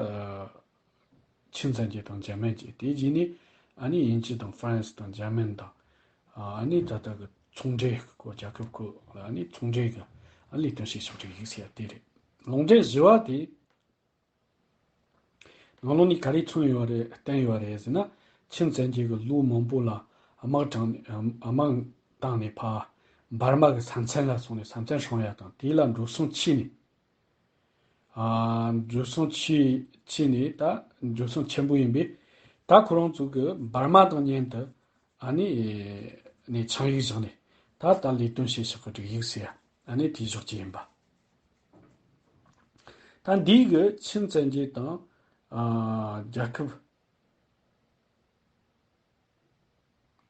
ཆིན་བཙན་རྒྱལ་དང་འཇར་མན་གྱི། དེའི་རྗེས་ནས་ཨ་ནི་དབྱིན་ཇི་དང་ཧྥ་རན་སི་དང་འཇར་མན་དང་། ཨ་ནི་ད་ལྟ་གི་ཚོང་འབྲེལ་སྐོར། རྒྱལ་ཁབ་སྐོར་ལ་ཨ་ནི་ཚོང་འབྲེལ་གྱི་ཨ་ལས་དོན་བྱེད་ཕྱོགས་སྒྲིག་ཡིག་ཟེར་ཡ་དེ་རེད། ལུང་འདྲེན་བཞི་པ་དེ་ནང་ལོགས་ནས་ག་རེ་མཚོན་ཡོད་རེད། བསྟན་ཡོད་རེད་ཟེར་ན། ཆིན་བཙན་རྒྱལ་གྱིས་ལོ་མང་པོ་ལ་དམག་དྲངས་ནས། དམག་བཏང་ནས་ཕར་འབར་མ་གི་ས་མཚམས་ལ་སོང་ནས་ས་མཚམས་སྲུང་ཡ་དང་། དེ་ལ་འགྲོ་སོང་ཆེ་ནས། ཨ། འགྲོ་སོང་ཆེ་ཆེ་ནས། ད་འགྲོ་སོང་ཆེན་པོ་ཡིན་པས། ད་ཁོ་རང་ཚོ་གི་འབར་མ་དང་མཉམ་དུ་ཨ་ནི་ནས་ཆིངས་ཡིག་བཞག་ནས། ད་ད་ལས་དོན་བྱེད་ཕྱོགས་ཀྱི་སྒྲིག་ཡིག་ཟེར་ཡ་ཨ་ནི་དེ་བཞག་རྒྱུ་ཡིན་པ། ད་འདི་གི་ཆིན་བཙན་རྒྱལ་དང་། ཨ། རྒྱལ་ཁབ་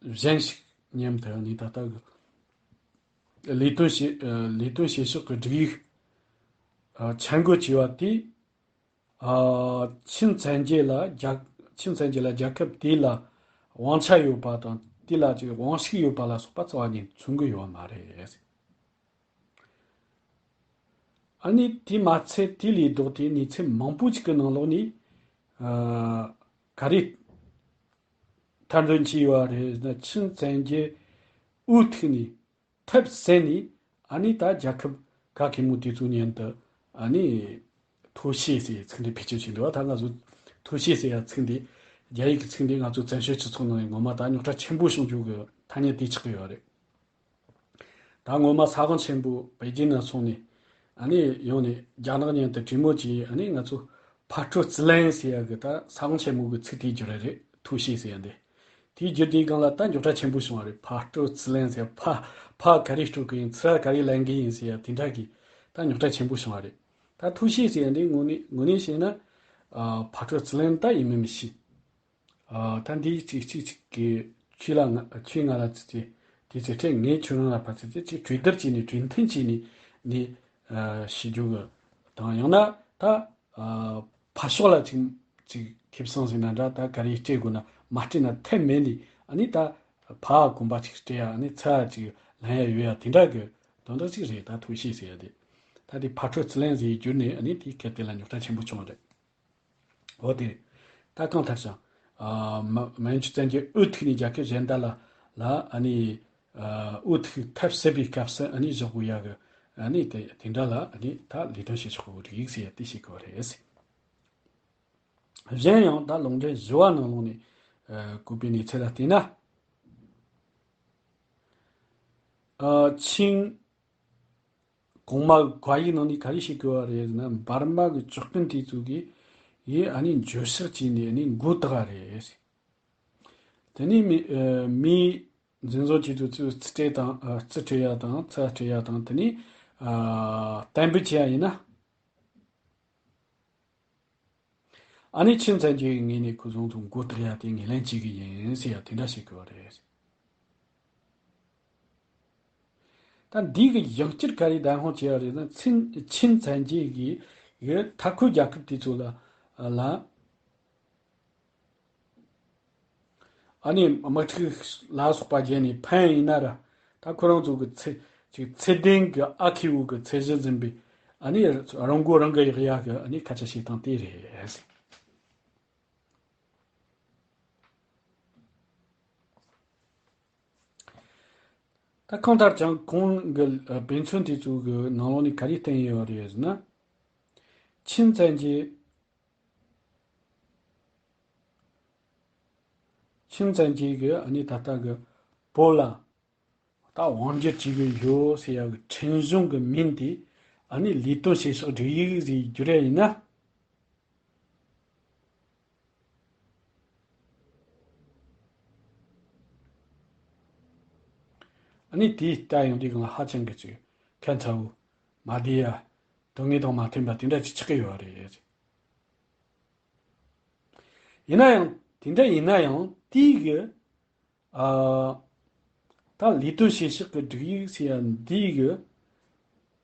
གཞན་ཞིག་མཉམ་དུ་ནི་ད་ལྟ་གི་ལས་དོན་བྱེད། ཨ། ལས་དོན་བྱེད་ཕྱོགས་ཀྱི་སྒྲིག་ཡིག་ཨ། འཆར་འགོད་བྱས་པ་དེས། ཨ། ཆིན་བཙན་རྒྱལ་ལ་རྒྱལ། ཆིན་བཙན་རྒྱལ་ལ་རྒྱལ་ཁབ་དེ་ལ་དབང་ཆ་ཡོད་པ་དང་། དེ་ལ་ཅིག་དབང་ཤུགས་ཡོད་པ་ལ་སོགས་པ་རྩ་བ་ནས་མཚོན་གྱི་ཡོད་མ་རེད། ཨ་ནི་དེ་མ་ཚད། དེ་ལས་ལྡོག་སྟེ་གནས་ཚུལ་མང་པོ་ཅིག་གི་ནང་ལོགས་ནས། ཨ། ག་རེ་ཐེར་འདོན་བྱས་ཡོད་རེད་ཟེར་ན། ཆིན་བཙན་རྒྱལ་འུ་ཐུག་ནས་ཐབས་ཟད་ནས། ཨ་ནི་ད་རྒྱལ་ཁབ་ག་གེ་མོ་དེ་ཚོ་མཉམ་དུ་ཨ་ནི་ཐོ་བཤད་ཟེར་ཡའི་ཚིག་འདི་བེད་སྤྱོད་བྱས་འདུག་བ། ད་ང་ཚོ་ཐོ་བཤད་ཟེར་ཡ་ཚིག་འདི། རྒྱ་ཡིག་གི་ཚིག་འདི་ང་ཚོ་བཙན་བྱོལ་སྤྱི་ཚོགས་ནང་ནས་ངོ་མ་ད་རྙོག་དྲ་ཆེན་པོ་བྱུང་རྒྱུ་གི་ཐ་སྙད་དེ་ཆགས་ཀྱི་ཡོད་རེད། ད་སྔོན་མ་ས་གང་ཆེན་པོ་པེ་ཅིན་ནང་སོང་ནས། ཨ་ནི་ཡོང་ནས་རྒྱ་ནག་མཉམ་དུ་གྲོས་མོལ་བྱས། ཨ་ནི་ང་ཚོ་ཕར་སྤྲོད་རྩིས་ལེན་ཟེར་ཡ་གི་ད་ས་གང་ཆེན་མོ་གི་ཚིག་དེའི་རྒྱུ་ར་རེད། ཐོ་བཤད་ཟེར་ཡ་འདི། དེའི་རྒྱུ་དེའི་སྒང་ལ་ད་རྙོག་དྲ་ཆེན་པོ་བྱུང་བ་རེད། ཕར་སྤྲོད་རྩིས་ལེན་ཟེར། ཕར་ཕར་ག་རེ་སྤྲོད་གི་ཡིན། ཚུར་ག་རེ་ལེན་གི་ཡིན་ཟེར་ཡ་དེ་འདྲ་གི་ད་རྙོག་དྲ་ཆེན་པོ་བྱུང་བ་རེད། ད་ཐོ་བཤད་ཟེར་ཡ་འདི་དངོས་གནས་དངོས་གནས་བཤད་ན། ཨ། ཕར་སྤྲོད་རྩིས་ལེན་ད་ཡིན་མིན་མི་ཤེས། ཨ། ད་འདི་གཅིག་གཅིག་གཅིག་གི་ཁྱོད་ལ་ང་། ཁྱོད་ང་ལ་ཚིག་དེ་དེ་ཚེ་ཁྲེ། ངས་ཁྱོད་རང་ལ་ཕར་ཚིག་དེ་ཅིག་གྲོས་བསྡུར་བྱས་ནས། གྲོས་མཐུན་བྱས་ནས་ནི། ཨ། ཞུ་རྒྱུ་གི་དང་། ཡང་ན་ད། ཨ། ཕར་ཕྱོགས་ལ་ཅིག་ཅིག་ཁེ་བཟང་ཟེར་ན་འདྲ། ད་ག་རེ་སྤྲད་དགོས་ན། མ་སྤྲད་ན་ཐབས་མེད་ནས། ཨ་ནི་ད་ཕར་གོམ་པ་ཅིག་སྤྲད་ཡ། ཨ་ནི་ཚུར་ཅིག་ལེན་ཡ་ཡོད་ཡ་དེ་འདྲ་གི་དོན་དག་ཅིག་རེད། ད་ཐོ་བཤད་ཟེར་ཡ་དེ། ད་དེ་ཕར་སྤྲོད་རྩིས་ལེན་ཟེར་ཡའི་བརྒྱུད་ནས་ཨ་ནི་དེའི་སྐད་དེ་ལ་རྙོག་དྲ་ཆེན་པོ་བྱུང་བ་རེད། འོ་དེ་རེད། ད་གང་ལྟར་ཀྱང་། ཨ། མ། མན་ཇུ་བཙན་རྒྱལ་འུ་ཐུག་ནས་རྒྱལ་ཁབ་གཞན་དག་ལ་ལ་ཨ་ནི། ཨ། འུ་ཐུག་ཐབས་ཟད་པའི་སྐབས་སུ་ཨ་ནི་བཞག་དགོས་ཡ་གི། ཨ་ནི་དེ་དེ་འདྲ་ལ་ཨ་ནི་ད་ལས་དོན་བྱེད་ཕྱོགས་ཀྱི་སྒྲིག་ཡིག་ཟེར་ཡ་དེ་བཤད་དགོས་རེད། གཞན་ཡང་ད་ལུང་འདྲེན་བཞི་པ་ནང་ལོགས་ནས། ཨ། བཀོད་པའི་གནས་ཚུལ་ལ་བལྟས་ན། ཨ། ཆིན་གོང་མ་གི་བཀའ་ཡིག་ནང་ནས་ག་རེ་བཤད་དགོས་པ་རེད་ཟེར་ན། འབར་མ་གི་ཇག་རྐུན་དེ་ཚོ་གིས་ཡེ་ཨ་ནི་འགྱོད་བཤགས་བྱས་ནས་ཨ་ནི་མགོ་བཏགས་པ་རེད། དེ་ནས་མི། ཨ། མིའི་འཛིན་བཟུང་བྱས་དུས་ཚོད་རྩིས་སྤྲད་དང་། ཨ། རྩིས་སྤྲད་ཡ་དང་། ཚུར་སྤྲད་ཡ་དང་། དེ་ནས། ཨ། གཏན་འབེབས་བྱས་ཡ་ཡིན་ན། ཨ་ནི་ཆིན་བཙན་རྒྱལ་གྱི་ངོས་ནས་ཁོ་ཚོ་མགོ་བཏགས་ཡ་དེ་ངོས་ལེན་བྱེད་ཀྱི་ཡིན་ཟེར་ཡ་དེ་འདྲ་བཤད་དགོས་པ་རེད། ད་འདི་གི་ཡང་བསྐྱར་ག་རེ་བདེན་དཔང་བྱས་པ་རེད་ན། ཆིན། ཆིན་བཙན་རྒྱལ་གྱི་གི་མཐའ་འཁོར་རྒྱལ་ཁབ་དེ་ཚོ་ལ་ལ། ཨ་ནི་དམག་འཁྲུག་ལ་སོགས་པ་བརྒྱབ་ནས་ཕན་ཡིན་ན་ར། ད་ཁོ་རང་ཚོ་གི་ཚེ། ཅིག་ཚེ་བརྟན་གྱི་ཨ་ཁུ་བོ་གི་ཚད་གཞི་འཛིན་པའི། ཨ་ནི་རང་མགོ་རང་གིས་གཡོག་ཡ་གི་ཨ་ནི་སྐད་ཆ་བཤད་སྟངས་དེ་རེད། ད་གང་ལྟར་ཀྱང་གོང་གི་དཔེ་མཚོན་དེ་ཚོ་གི་ནང་ལོགས་ནས་ག་རེ་བསྟན་ཡོད་རེད་ཟེར་ན། ཆིན་བཙན་རྒྱལ། ཆིན་བཙན་རྒྱལ་གྱིས་ཨ་ནི་ད་ལྟ་གི་བོད་ལ་ད་དབང་སྒྱུར་བྱེད་ཀྱི་ཡོད་ཟེར་ཡ་གི་ཁྲིམས་གཞུང་གི་མིང་དེ་ཨ་ནི་ལས་དོན་བྱེད་ཕྱོགས་སྒྲིག་ཡིག་ཟེར་བསྒྱུར་ཡ་ཡིན་ན། ཨ་ནི་དེའི་ལྟ་ཡོང་དུས་སྒང་ལ་ཧ་ཅང་གི་ཅིག་ཁ་ཚ་བོ། མ་བདེ་ཡ། དོན་དངོས་དང་མ་མཐུན་པ་དེ་འདྲ་ཅིག་ཆགས་ཀྱི་ཡོད་རེད། ཡིན་ན་ཡང་། དེ་འདྲ་ཡིན་ན་ཡང་དེའི་གི། ཨ། ད་ལས་དོན་བྱེད་ཕྱོགས་ཀྱི་སྒྲིག་ཡིག་ཟེར་ཡ་འདིའི་གི།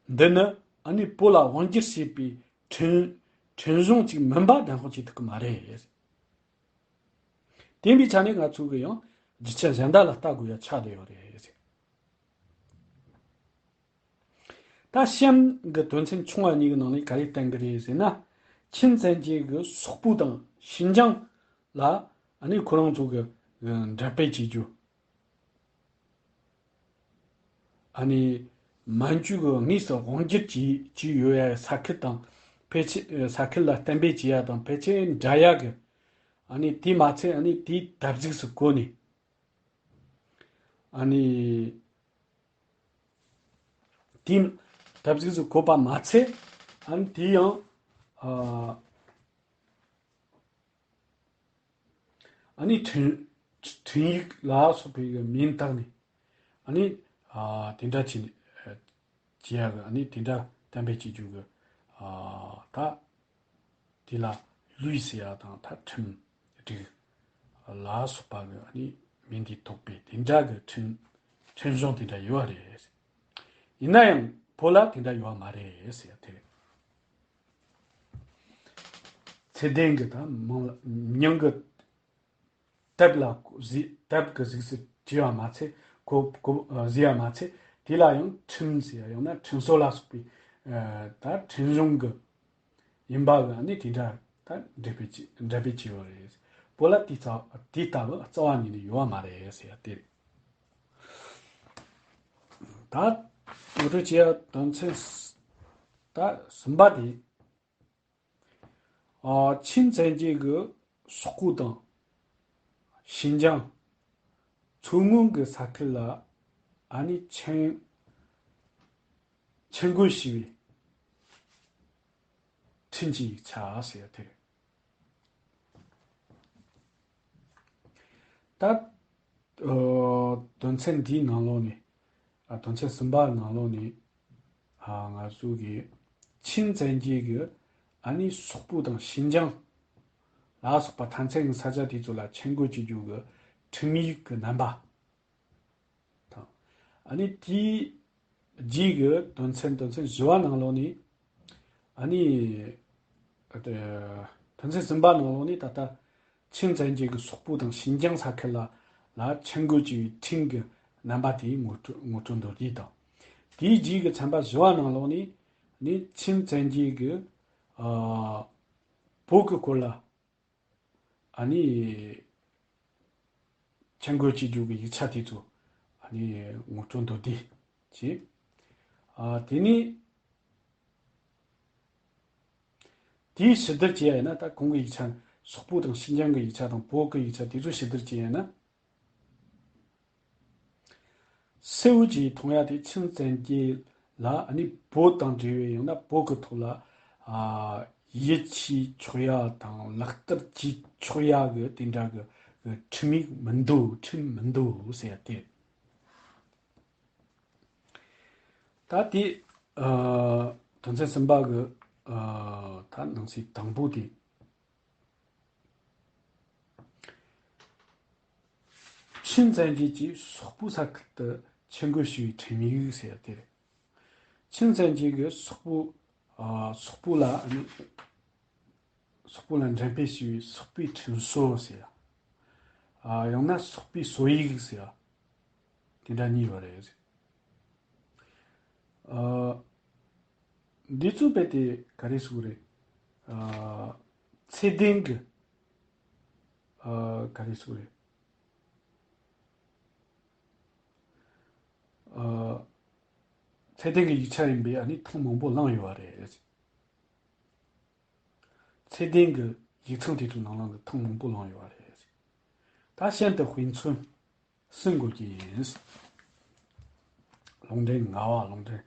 འདི་ནི་ཨ་ནི་བོད་ལ་དབང་སྒྱུར་བྱེད་པའི་ཁྲིམས་ཁྲིམས་གཞུང་ཅིག་མིན་པ་བདེན་དཔང་བྱེད་ཐུབ་ཀྱི་མ་རེད། དེ་ཡིན་པའི་ཆ་ནས་ང་ཚོ་གི་ཡང་རྒྱུ་ཆ་གཞན་དག་ལ་ལྟ་དགོས་ཡ་ཆགས་བསྡད་ཡོད་རེད། ད་གཤམ་གྱི་དོན་ཚན་ཆུང་བ་གཉིས་ཀྱི་ནང་ནས་ག་རེ་བསྟན་གྱི་རེད་ཟེར་ན། ཆིན་བཙན་རྒྱལ་གྱི་སོག་པོ་དང་ཤིན་ཅང་ལ་ཨ་ནི་ཁོ་རང་ཚོ་གི་འགྲེམས་སྤེལ་བྱེད་རྒྱུ། ཨ་ནི་མན་ཇུ་གི་དངོས་སུ་དབང་སྒྱུར་བྱས་བྱས་ཡོད་ཡ་ས་ཁུལ་དང་ཕལ་ཆེར་ས་ཁུལ་ལ་གཏན་འབེབས་བྱས་ཡ་དང་ཕལ་ཆེར་འདྲ་ཡ་གི། ཨ་ནི་དེ་མ་ཚད་ཨ་ནི་དེའི་དབྱིབས་གཟུགས་སུ་བཀོད་ནས། ཨ་ནི། དེའི་དབྱིབས་གཟུགས་སུ་བཀོད་པ་མ་ཚད། ཨ་ནི་དེ་ཡང་། ཨ། ཨ་ནི་ཁྲིམས་ཁྲིམས་ཡིག་ལ་སོགས་པའི་གི་མིང་བཏགས་ནས། ཨ་ནི། ཨ། དེ་འདྲ་བྱས་ནས། བྱེད་ཡག་གི་ཨ་ནི་དེ་འདྲ་གཏན་འབེབས་བྱེད་རྒྱུ་གི། ཨ། ད་དེ་ལ་ལུས་ཟེར་ཡ་དང་ད་ཁྲིམས་སྒྲིག་ལ་སོགས་པ་གི་ཨ་ནི་མིང་དེ་ཐོགས་པའི་དེ་འདྲ་གི་ཁྲིམས་ཁྲིམས་གཞུང་དེ་འདྲ་ཡོད་རེད། ཡིན་ན་ཡང་བོད་ལ་དེ་འདྲ་ཡོད་མ་རེད་ཟེར་ཡ་དེ་རེད། ཚད་ལྡན་གི་ད་མིང་ལ་མིང་གི་དབྱིབས་ལ་གཟིགས་དབྱིབས་ཀྱི་གཟུགས་སུ་བྲིས་པ་མ་ཚད། གོ་གོ་གཟིགས་པ་མ་ཚད། དེ་ལ་ཡང་ཁྲིམས་ཟེར་ཡང་ན་ཁྲིམས་སྲོལ་ལ་སོགས་པའི་ད་ཁྲིམས་གཞུང་གི་ཡིན་པ་གི་ཨ་ནི་དེ་འདྲ་ད་འགྲེམས་སྤེལ་བྱས་འགྲེམས་སྤེལ་བྱས་ཡོད་རེད། བོད་ལ་དེ་རྩ་དེ་ལྟ་བུ་རྩ་བ་ཉིད་ནས་ཡོད་པ་མ་རེད་ཟེར་ཡ་དེ་རེད། ད་ངོ་སྤྲོད་བྱེད་ཡ་དོན་ཚན་ད་གསུམ་པ་དེ། ཨ། ཆིན་བཙན་རྒྱལ་གྱི་སོག་པོ་དང་ཤིན་ཅང་མཚོ་སྔོན་གྱི་ས་ཁུལ་ལ་ཨ་ནི་ཆེན་ཆེན་བགོས་བྱས་པའི་ཁྲིམས་ཀྱི་ཡིག་ཆ་ཟེར་ཡ་དེ་རེད། ད། ཨོ། དོན་ཚན་འདིའི་ནང་ལོགས་ནས། ཨ། དོན་ཚན་གསུམ་པ་ནང་ལོགས་ནས། ཨ། ང་ཚོ་གི་ཆིན་བཙན་རྒྱལ་གྱི་ཨ་ནི་སོག་པོ་དང་ཤིན་ཅང་ལ་སོགས་པ་མཐའ་མཚམས་ཀྱི་ས་ཆ་དེ་ཚོ་ལ་ཆེན་བགོས་བྱེད་རྒྱུ་གི་ཁྲིམས་ཡིག་གི་རྣམ་པ་དང་། ཨ་ནི་དེའི་རྗེས་ཀྱི་དོན་ཚན་དོན་ཚན་བཞི་པ་ནང་ལོགས་ནས། ཨ་ནི། ཨ། དེ་དོན་ཚན་གསུམ་པ་ནང་ལོགས་ནས་ད་ལྟ་ཆིན་བཙན་རྒྱལ་གྱི་སོག་པོ་དང་ཤིན་ཅང་ས་ཁུལ་ལ་ལ་ཆེན་བགོས་བྱས་པའི་ཁྲིམས་ཀྱི་རྣམ་པ་དེ་ངོ་སྤྲོད་ངོ་སྤྲོད་མདོར་བསྡུས་དང་། དེའི་རྗེས་ཀྱི་ཚན་པ་བཞི་པ་ནང་ལོགས་ནས་ནི་ཆིན་བཙན་རྒྱལ་གྱི། ཨ། བོད་ཀྱི་སྐོར་ལ་ཨ་ནི་ཆེན་བགོས་བྱེད་རྒྱུ་གི་ཡིག་ཆ་དེ་ཚོ་ཨ་ནི་ངོ་སྤྲོད་མདོར་བསྡུས་བྱས། ཨ། དེ་ནས་དེའི་ཕྱི་བསྡུར་བྱས་ཡ་ཡིན་ན། ད་གོང་གི་ཡིག་ཆ། སོག་པོ་དང་ཤིན་ཅང་གི་ཡིག་ཆ་དང་བོད་ཀྱི་ཡིག་ཆ་དེ་ཚོ་ཕྱི་བསྡུར་བྱས་ཡ་ཡིན་ན། གསལ་བོ་བྱས་མཐོང་ཡ་དེ་ཆིན་བཙན་རྒྱལ་ལ་ཨ་ནི་བོད་དང་འབྲེལ་བའི་ཡང་ན་བོད་ཀྱི་ཐོག་ལ། ཨ། ཡིད་ཆེས་ཆོག་ཡ་དང་ལག་བསྟར་བྱེད་ཆོག་ཡ་གི་དེ་འདྲ་གི་ཁྲིམས་ཡིག་མི་འདུག་ཁྲིམས་མི་འདུག་ཟེར་ཡ་དེ། ད་དེ། ཨ། དོན་ཚན་གསུམ་པ་གི། ཨ། ད་ནང་གསེས་དང་པོ་དེ། ཆིན་བཙན་རྒྱལ་གྱིས་སོག་པོའི་ས་ཁུལ་དུ་ཆེན་བགོས་བྱས་པའི་ཁྲིམས་ཡིག་ཟེར་ཡ་དེ་རེད། ཆིན་བཙན་རྒྱལ་གྱིས་སོག་པོ། ཨ། སོག་པོ་ལ་ཨ་ནི། སོག་པོ་ལ་འགྲེམས་སྤེལ་བྱས་པའི་སོག་པོའི་ཁྲིམས་སྲོལ་ཟེར་ཡ། ཨ། ཡང་ན་སོག་པོའི་སྲོལ་ཡིག་ཟེར་ཡ། དེ་འདྲ་གཉིས་ཡོད་རེད། ཨ། འདི་ཚོ་རྦད་དེ་ག་རེ་ཟེར་དགོས་རེད། ཨ། ཚད་ལྡན་གྱི། ཨ། ག་རེ་ཟེར་དགོས་རེད། ཨ། ཚད་ལྡན་གྱི་ཡིག་ཆ་ཡིན་པས་ཨ་ནི་ཐེངས་མང་པོ་བླངས་ཡོད་པ་རེད། ཚད་ལྡན་གྱི་ཡིག་ཚང་དེ་ཚོའི་ནང་ལོགས་ནས་ཐེངས་མང་པོ་བླངས་ཡོད་པ་རེད། ད་གཞན་དུ་དཔེ་མཚོན་གསུམ་འགོད་ཀྱི་ཡིན། ལུང་འདྲེན་ལྔ་པ། ལུང་འདྲེན།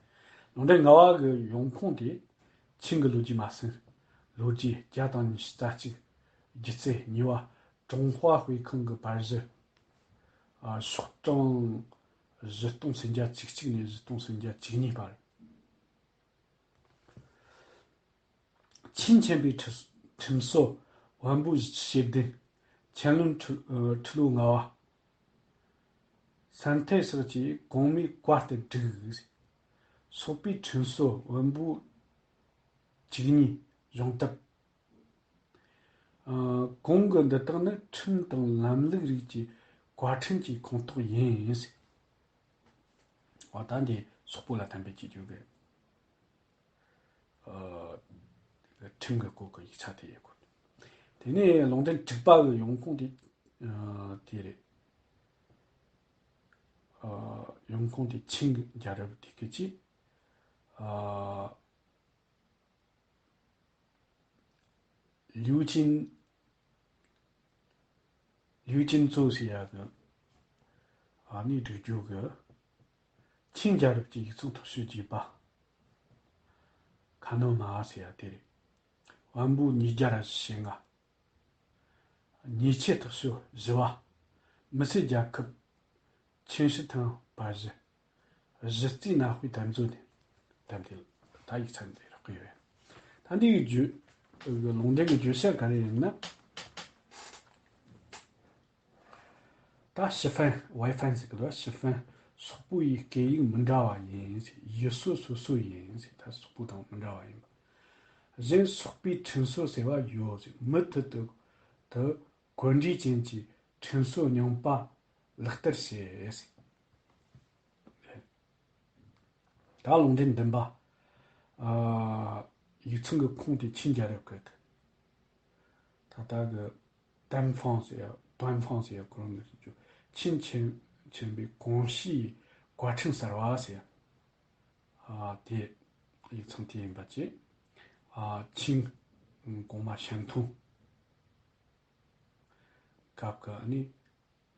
ལུང་འདྲེན་ལྔ་པ་གི་ཡོང་ཁུངས་དེ། ཆིན་གྱི་ལོ་རྒྱུས་མ་ཟིན། ལོ་རྒྱུས་བརྒྱ་དང་ཉི་ཤུ་རྩ་གཅིག་སྒྱུ་རྩལ་གཉིས་པ། ཀྲུང་ཧྭ་དཔེ་ཁང་གི་པར་གཞི། ཨ། ཤོག་གྲངས་ བཞི་སྟོང་སུམ་བརྒྱ་བཅུ་གཅིག་ནས་བཞི་སྟོང་སུམ་བརྒྱ་བཅུ་གཉིས་བར། ཆིན་ཆེན་པོའི་ཁྲི་ཁྲིམས་སྲོལ་བོན་པོའི་ཞེ་བདུན། ཆན་ལུན་ཁྲི་ཁྲི་ལོ་ལྔ་བ། སན་ཐེ་སོགས་ཀྱིས་གོང་མའི་བཀའ་ལྟར་བསྒྲིགས། སོག་པོའི་ཁྲིམས་སྲོལ་བོན་པོའི་བཅུ་གཉིས་གཞུང་དེབ། ཨ། གོང་གི་འདི་དག་ནི་ཁྲིམས་དང་ལམ་ལུགས་རིགས་ཀྱི་བཀའ་ཁྲིམས་ཀྱི་ཁོངས་གཏོགས་ཡིན། འོ་ད་འདི་སོག་པོ་ལ་གཏན་འབེབས་བྱེད་རྒྱུ་གི། ཨ། ཁྲིམས་ཀྱི་སྐོར་གྱི་ཡིག་ཆ་དེ་ཡོད་གོ། དེ་ནས་ལུང་འདྲེན་དྲུག་པ་གི་ཡོང་ཁུངས་དེ། ཨ། དེ་རེད། ཨ། ཡོང་ཁུངས་དེ་ཆིན་རྒྱལ་རབས་དེ་གི་ཅི། ཨ། ལིའུ་ཅིན། ལིའུ་ཅིན་ཙུའུ་ཟེར་ཡ་གི། ཨ་ནི་བསྒྲིགས་རྒྱུ་གི། ཆིན་རྒྱལ་རབས་ཀྱི་ཡིག་ཚང་མཐོ་ཤོས་རྒྱས་པ། ཁ་ནོ་མ་ཟེར་ཡ་དེ་རེད། བོན་པོ་ཉིས་བརྒྱ་ར་ཞེ་ལྔ། ཉེས་ཆད་མཐོ་ཤོས་བཞི་བ། མི་སེར་རྒྱལ་ཁབ། ཆིན་ཧྲི་ཐང་པར་གཞི། གཞི་རྩའི་གནའ་དཔེ་དེབ་མཛོད་ནས་དེབ་དེ་ད་ཡིག་ཚང་དེ་རག་གི་ཡོད། ད་འདི་གི་བརྗོད། ལུང་འདྲེན་གྱི་བརྗོད་བྱ་ག་རེ་ཡིན་ན། ད་ཞི་ཧྥན་ཝའི་ཧྥན་ཟེར་གི་འདུག་ཞི་ཧྥན་སོག་པོ་ཡི་སྐད་ཡིག་མི་འདྲ་བ་ཡིན། ཡུལ་སྲོལ་སོ་སོ་ཡིན། ད་སོག་པོ་དང་མི་འདྲ་བ་ཡིན་པ། གཞན་སོག་པོའི་ཁྲིམས་སྲོལ་ཟེར་བ་ཡོད། མུ་མཐུད་དུ་དུ་གོ་འབྲས་ཅན་གྱི་ཁྲིམས་སྲོལ་རྙིང་པ་ལག་བསྟར་བྱེད། ད་ལུང་འདྲེན་བདུན་པ། ཨ། ཡིག་ཚང་གི་ཁོངས་དེ་ཆིན་རྒྱལ་རབས་ཀྱི། ད་ལྟ་གི་ཏན་ཧྥང་ཟེར་ཡ། ཏན་ཧྥང་ཟེར་ཡ་ཁོ་རང་གི་ཞིག་ཆིན་ཆེན་ཆེན་པོའི་གོང་ཞུས་བཀའ་ཁྲིམས་གསར་བ་ཟེར་ཡ། ཨ། དེ་ཡིག་ཚང་དེ་ཡིན་པ་བཅས། ཨ། ཆིན་གོང་མ་ཞན་ཐུང་སྐབས་ཀྱི་ཨ་ནི།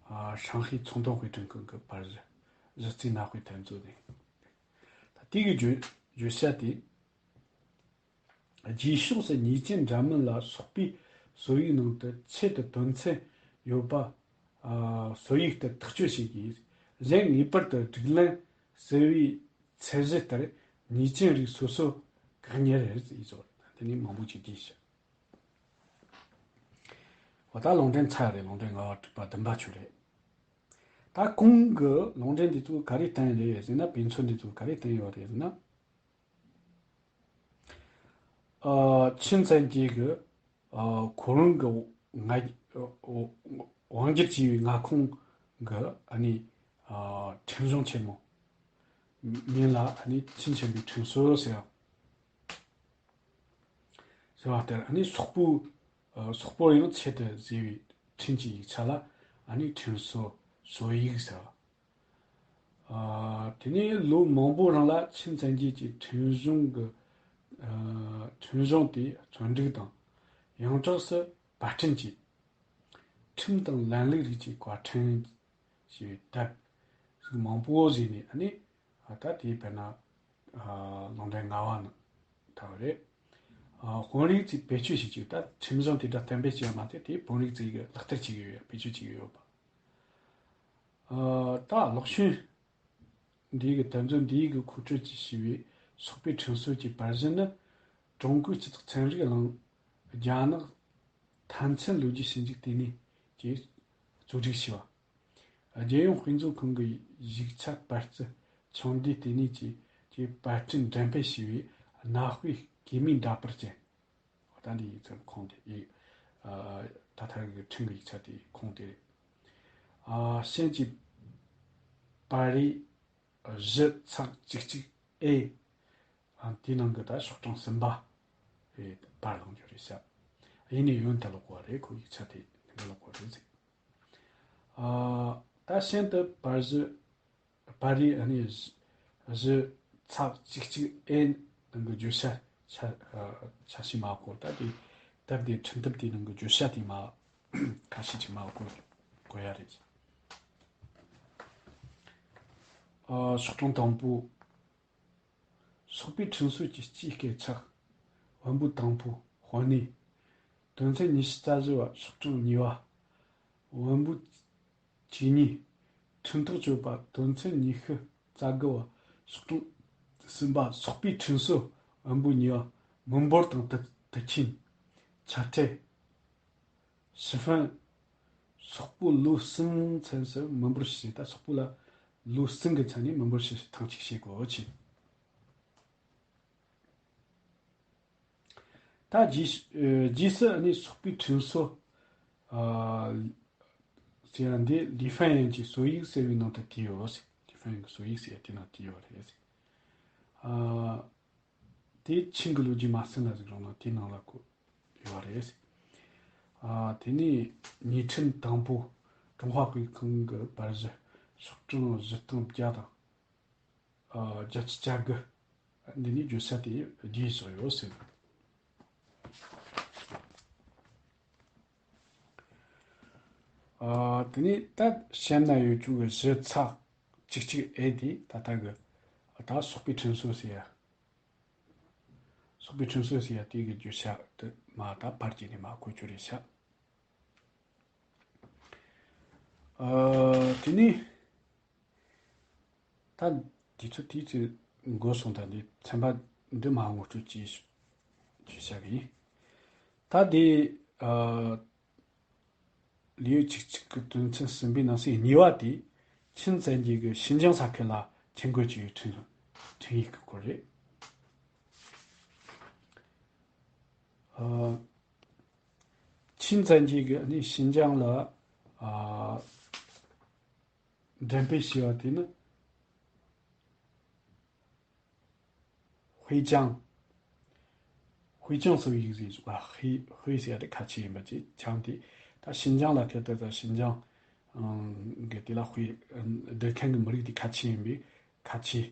ཨ། ཧྲང་ཧའེ་ཚོང་དོན་དཔེ་སྐྲུན་ཁང་གི་པར་གཞི། གཞི་རྩའི་གནའ་དཔེ་དེབ་མཛོད་ནས། ད་དེ་གི་བརྗོད་བརྗོད་བྱ་དེ། རྗེས་ཕྱོགས་སུ་ཉེས་ཅན་འདྲ་མིན་ལ་སོག་པོའི་སྲོལ་ཡིག་ནང་དུ་ཆེད་དུ་དོན་ཚན་ཡོད་པ། ཨ། སྲོལ་ཡིག་ལྟར་ཐག་གཅོད་བྱེད་དགོས། གཞན་ངེས་པར་དུ་སྒྲིག་ལམ་གསར་བའི་ཚད་གཞི་ལྟར་ཉེས་ཅན་རིགས་སོ་སོ་བཀག་ཉར་རེད་ཟེར་ཡིན་ཟེར་བ་རེད། དེ་ནས་མང་པོ་ཅིག་བྲིས་ཤག་འོ་ད་ལུང་འདྲེན་ཚར་རེད། ལུང་འདྲེན་ལྔ་པ་དྲུག་པ་བདུན་པ་བཅུ་རེད། ད་གོང་གི་ལུང་འདྲེན་འདི་ཚོ་ག་རེ་བསྟན་རེད་ཟེར་ན། དཔེ་མཚོན་འདི་ཚོ་ག་རེ་བསྟན་ཡོད་རེད་ཟེར་ན། ཨ། ཆིན་བཙན་གྱིས་གི། ཨ། ཁོ་རང་གི་ང་དབང་སྒྱུར་བྱས་པའི་མངའ་ཁོངས་གི་ཨ་ནི། ཨ། ཁྲིམས་གཞུང་ཆེན་མོ་མིང་ལ་ཨ་ནི་ཆིན་ཆེན་པོའི་ཁྲིམས་སྲོལ་ཟེར་བ། ཟེར་བ་ལྟར་ཨ་ནི་སོག་པོའི། ཨ། སོག་པོར་ཡང་ཆེད་དུ་བཟོས་པའི་ཁྲིམས་ཀྱི་ཡིག་ཆ་ལ་ཨ་ནི་ཁྲིམས་སྲོལ་སྲོལ་ཡིག་ཟེར་བ། ཨ། དེ་ནས་ལོ་མང་པོ་རིང་ལ་ཆིན་བཙན་རྒྱལ་གྱི་ཁྲིམས་གཞུང་གི། ཨ། ཁྲིམས་གཞུང་དེ་བརྩོན་འགྲུས་དང་ཡོངས་གྲགས་སུ་པར་སྐྲུན་བྱས། ཁྲིམས་དང་ལམ་ལུགས་རིགས་ཀྱི་བཀའ་ཁྲིམས་ཞེས་པའི་དེབ་ཟིག་མང་པོ་བཟོས་ནས་ཨ་ནི། ཨ། ད་དེ་དཔེར་ན། ཨ། ལུང་འདྲེན་ལྔ་པ་ནང་ཐོན་པ་རེད། ཨ། དཔོན་རིགས་ཚོས་བེད་སྤྱོད་བྱེད་རྒྱུ། ད་ཁྲིམས་གཞུང་དེ་འདྲ་གཏན་འབེབས་བྱས་པ་མ་ཟད་དེ་དཔོན་རིགས་ཚོས་གི་ལག་བསྟར་བྱེད་ཀྱི་ཡོད། བེད་སྤྱོད་བྱེད་ཀྱི་ཡོད་པ། ཨ། ད་ལོག་ཤུལ་འདི་གི་དེབ་མཛོད་འདིའི་གི་མཁོ་སྤྲོད་ཀྱིས་ཞུས་པའི་སོག་པོའི་ཁྲིམས་སྲོལ་གྱི་པར་གཞི་ནི་ཀྲུང་གོའི་སྤྱི་ཚོགས་ཚན་རིག་གླིང་རྒྱ་ནག་ཐའེ་ཚན་ལོ་རྒྱུས་ཞིབ་འཇུག་ལྟེ་གནས་ཀྱིས་གཙོ་སྒྲིག་བྱས་པ། རྒྱལ་ཡོངས་དཔེ་མཛོད་ཁང་གི་ཡིག་ཆ་པར་སྐྲུན་ཕྱོགས་འདུས་ལྟེ་གནས་ཀྱིས་ཀྱི་པར་སྐྲུན་འགྲེམས་སྤེལ་བྱས་པའི་གནའ་དཔེ་སྐྱེས་མའི་འདྲ་པར་ཅན། ད་འདི་ཡིག་ཚང་ཁོངས་དེ་ཡིག་ཨ། ད་ཐར་གི་ཁྲིམས་ཀྱི་ཡིག་ཆ་དེ་ཁོངས་དེ་རེད། ཨ། ཞན་གྱི་པར་རིས་བཞི་ཚེག་བཅུ་གཅིག་ཨེ། ཨ། དེའི་ནང་གི་ད་ཤོག་གྲངས་གསུམ་པ་རེད། པར་བླངས་རྒྱུ་རེད་ཤག་ཡིན་ནའི་ཡོན་ཏན་ལོག་པ་རེད། ཁོ་ཡིག་ཆ་དེ་ཡོན་ཏན་ལོག་པ་རེད་ཟེར། ཨ། ད་ཤན་དུ་པར་གཞི། པར་རིས་ཨ་ནི་བཞི་ཚེག་བཅུ་གཅིག་ཨེ་ནང་གི་བརྗོད་བྱ་ཆ་ཆ་ཤས་མར་བཀོད། ད་དེ་དེབ་དེ་ཁྲིམས་དེབ་དེའི་ནང་གི་བརྗོད་བྱ་དེ་མར་ཁ་ཤས་ཅིག་མར་བཀོད་བཀོད་ཡ་རེད། ཨ། ཤོག་གྲངས་དང་པོ། སོག་པོའི་ཁྲིམས་སྲོལ་གྱི་སྤྱིའི་སྐད་ཆ། བོན་པོ་དང་པོ་དཔོན་གནས། དོན་ཚན་ཉི་ཤུ་རྩ་བཞི་བ། ཤོག་གྲངས་གཉིས་པ། བོན་པོ་བཅུ་གཉིས། ཁྲིམས་ཐག་གཅོད་པ་དོན་ཚན་ཉི་ཤུ་རྩ་དགུ་བ། ཤོག་གྲངས་གསུམ་པ། སོག་པོའི་ཁྲིམས་སྲོལ་དབང་པོ་གཉིས་པ། མི་འབོར་དང་དུ་དུ་ཆེན། ཆ་ཁྲལ། ཤི་ཧྥན། སོག་པོ་ལོ་གསུམ་ཚན་སུ་མི་འབོར་ཕྱེད། ད་སོག་པོ་ལ་ལོ་གསུམ་གི་ཚན་ནས་མི་འབོར་ཕྱེད་ཐེངས་གཅིག་བྱེད་དགོས་ཆེ། ད་རྗེས་ཨ་རྗེས་སུ་ཨ་ནི་སོག་པོའི་ཁྲིམས་སྲོལ་ཨ་ཟེར་ཡ་འདི་ལི་ཧྥན་ཡན་གྱི་སྲོལ་ཡིག་ཟེར་བའི་ནང་དུ་བྲིས་ཡོད་ཟེར། ལི་ཧྥན་ཡན་གྱི་སྲོལ་ཡིག་ཟེར་ཡ་དེ་ནང་བྲིས་ཡོད་རེད་ཟེར། ཨ་དེ་ཆིང་གི་ལོ་རྒྱུས་མ་ཟིན་ན་ཟིག་རུང་ན་དེའི་ནང་ལ་བཀོད་ཡོད་རེད་ཟེར། ཨ་དེ་ནས་ཉེས་ཁྲིམས་དང་པོ། ཀྲུང་ཧྭ་དཔེ་ཁང་གི་པར་གཞི་ཤོག་གྲངས་བཞི་སྟོང་བརྒྱ་དང་། ཨ་བརྒྱད་ཅུ་གྱ་དགུ། འདི་ནས་བརྗོད་བྱ་དེ་རྒྱས་བཞག་ཡོད་ཟེར། ཨ་དེ་ནས་ད་གཤམ་ན་ཡོད་རྒྱུ་གི་བཞི་ཚེག་གཅིག་གཅིག་ཨེ་དེ་ད་ལྟ་གི་ད་སོག་པོའི་ཁྲིམས་སྲོལ་ཟེར་ཡ། སོག་པོའི་ཁྲིམས་སྲོལ་ཟེར་ཡ་དེ་གི་བརྗོད་བྱ་དེ་མ་ད་པར་གྱི་ནས་མ་བཀོད་རྒྱུ་རེད་ཤག་ཨ་དེ་ནས་ད་དུས་ཚོད་དེའི་ཚེ་འགོར་སོང་། ད་འདི་ཚན་པ་འདི་མ་ངོ་སྤྲོད་ཅིག་ཞུ་བྱ་གི་ཡིན། ད་འདི་ཨ་ལེའུ་གཅིག་གཅིག་གི་དོན་ཚན་གསུམ་པའི་ནང་གསེས་གཉིས་པ་དེ་ཆིན་བཙན་རྒྱལ་གྱིས་ཞིན་ཅང་ས་ཁུལ་ལ་ཆེད་འགོད་བྱས་པའི་ཁྲིམས་ཁྲིམས་ཡིག་གི་སྐོར་རེད། ཨ། ཆིན་བཙན་རྒྱལ་གྱིས་ནི་ཞིན་ཅང་ལ་ཨ་འགྲེམས་སྤེལ་བྱས་པ་དེ་ནི་ཧུའེ་ཅང་། ཧུའེ་ཅང་སྲོལ་ཡིག་ཟེར་བ། ཧུའེ་ཧུའེ་ཟེར་ཡ་དེ་ཁ་ཆེ་ཡིན་པ་ཅིག་ཅང་དེ་ད་ཞིན་ཅང་ལ་ཁེལ་ཏེ་ད་ཞིན་ཅང་གི་དེ་ལ་ཧུའེ་སྡོད་མཁན་གྱི་མི་རིགས་དེ་ཁ་ཆེ་ཡིན་པས་ཁ་ཆེ།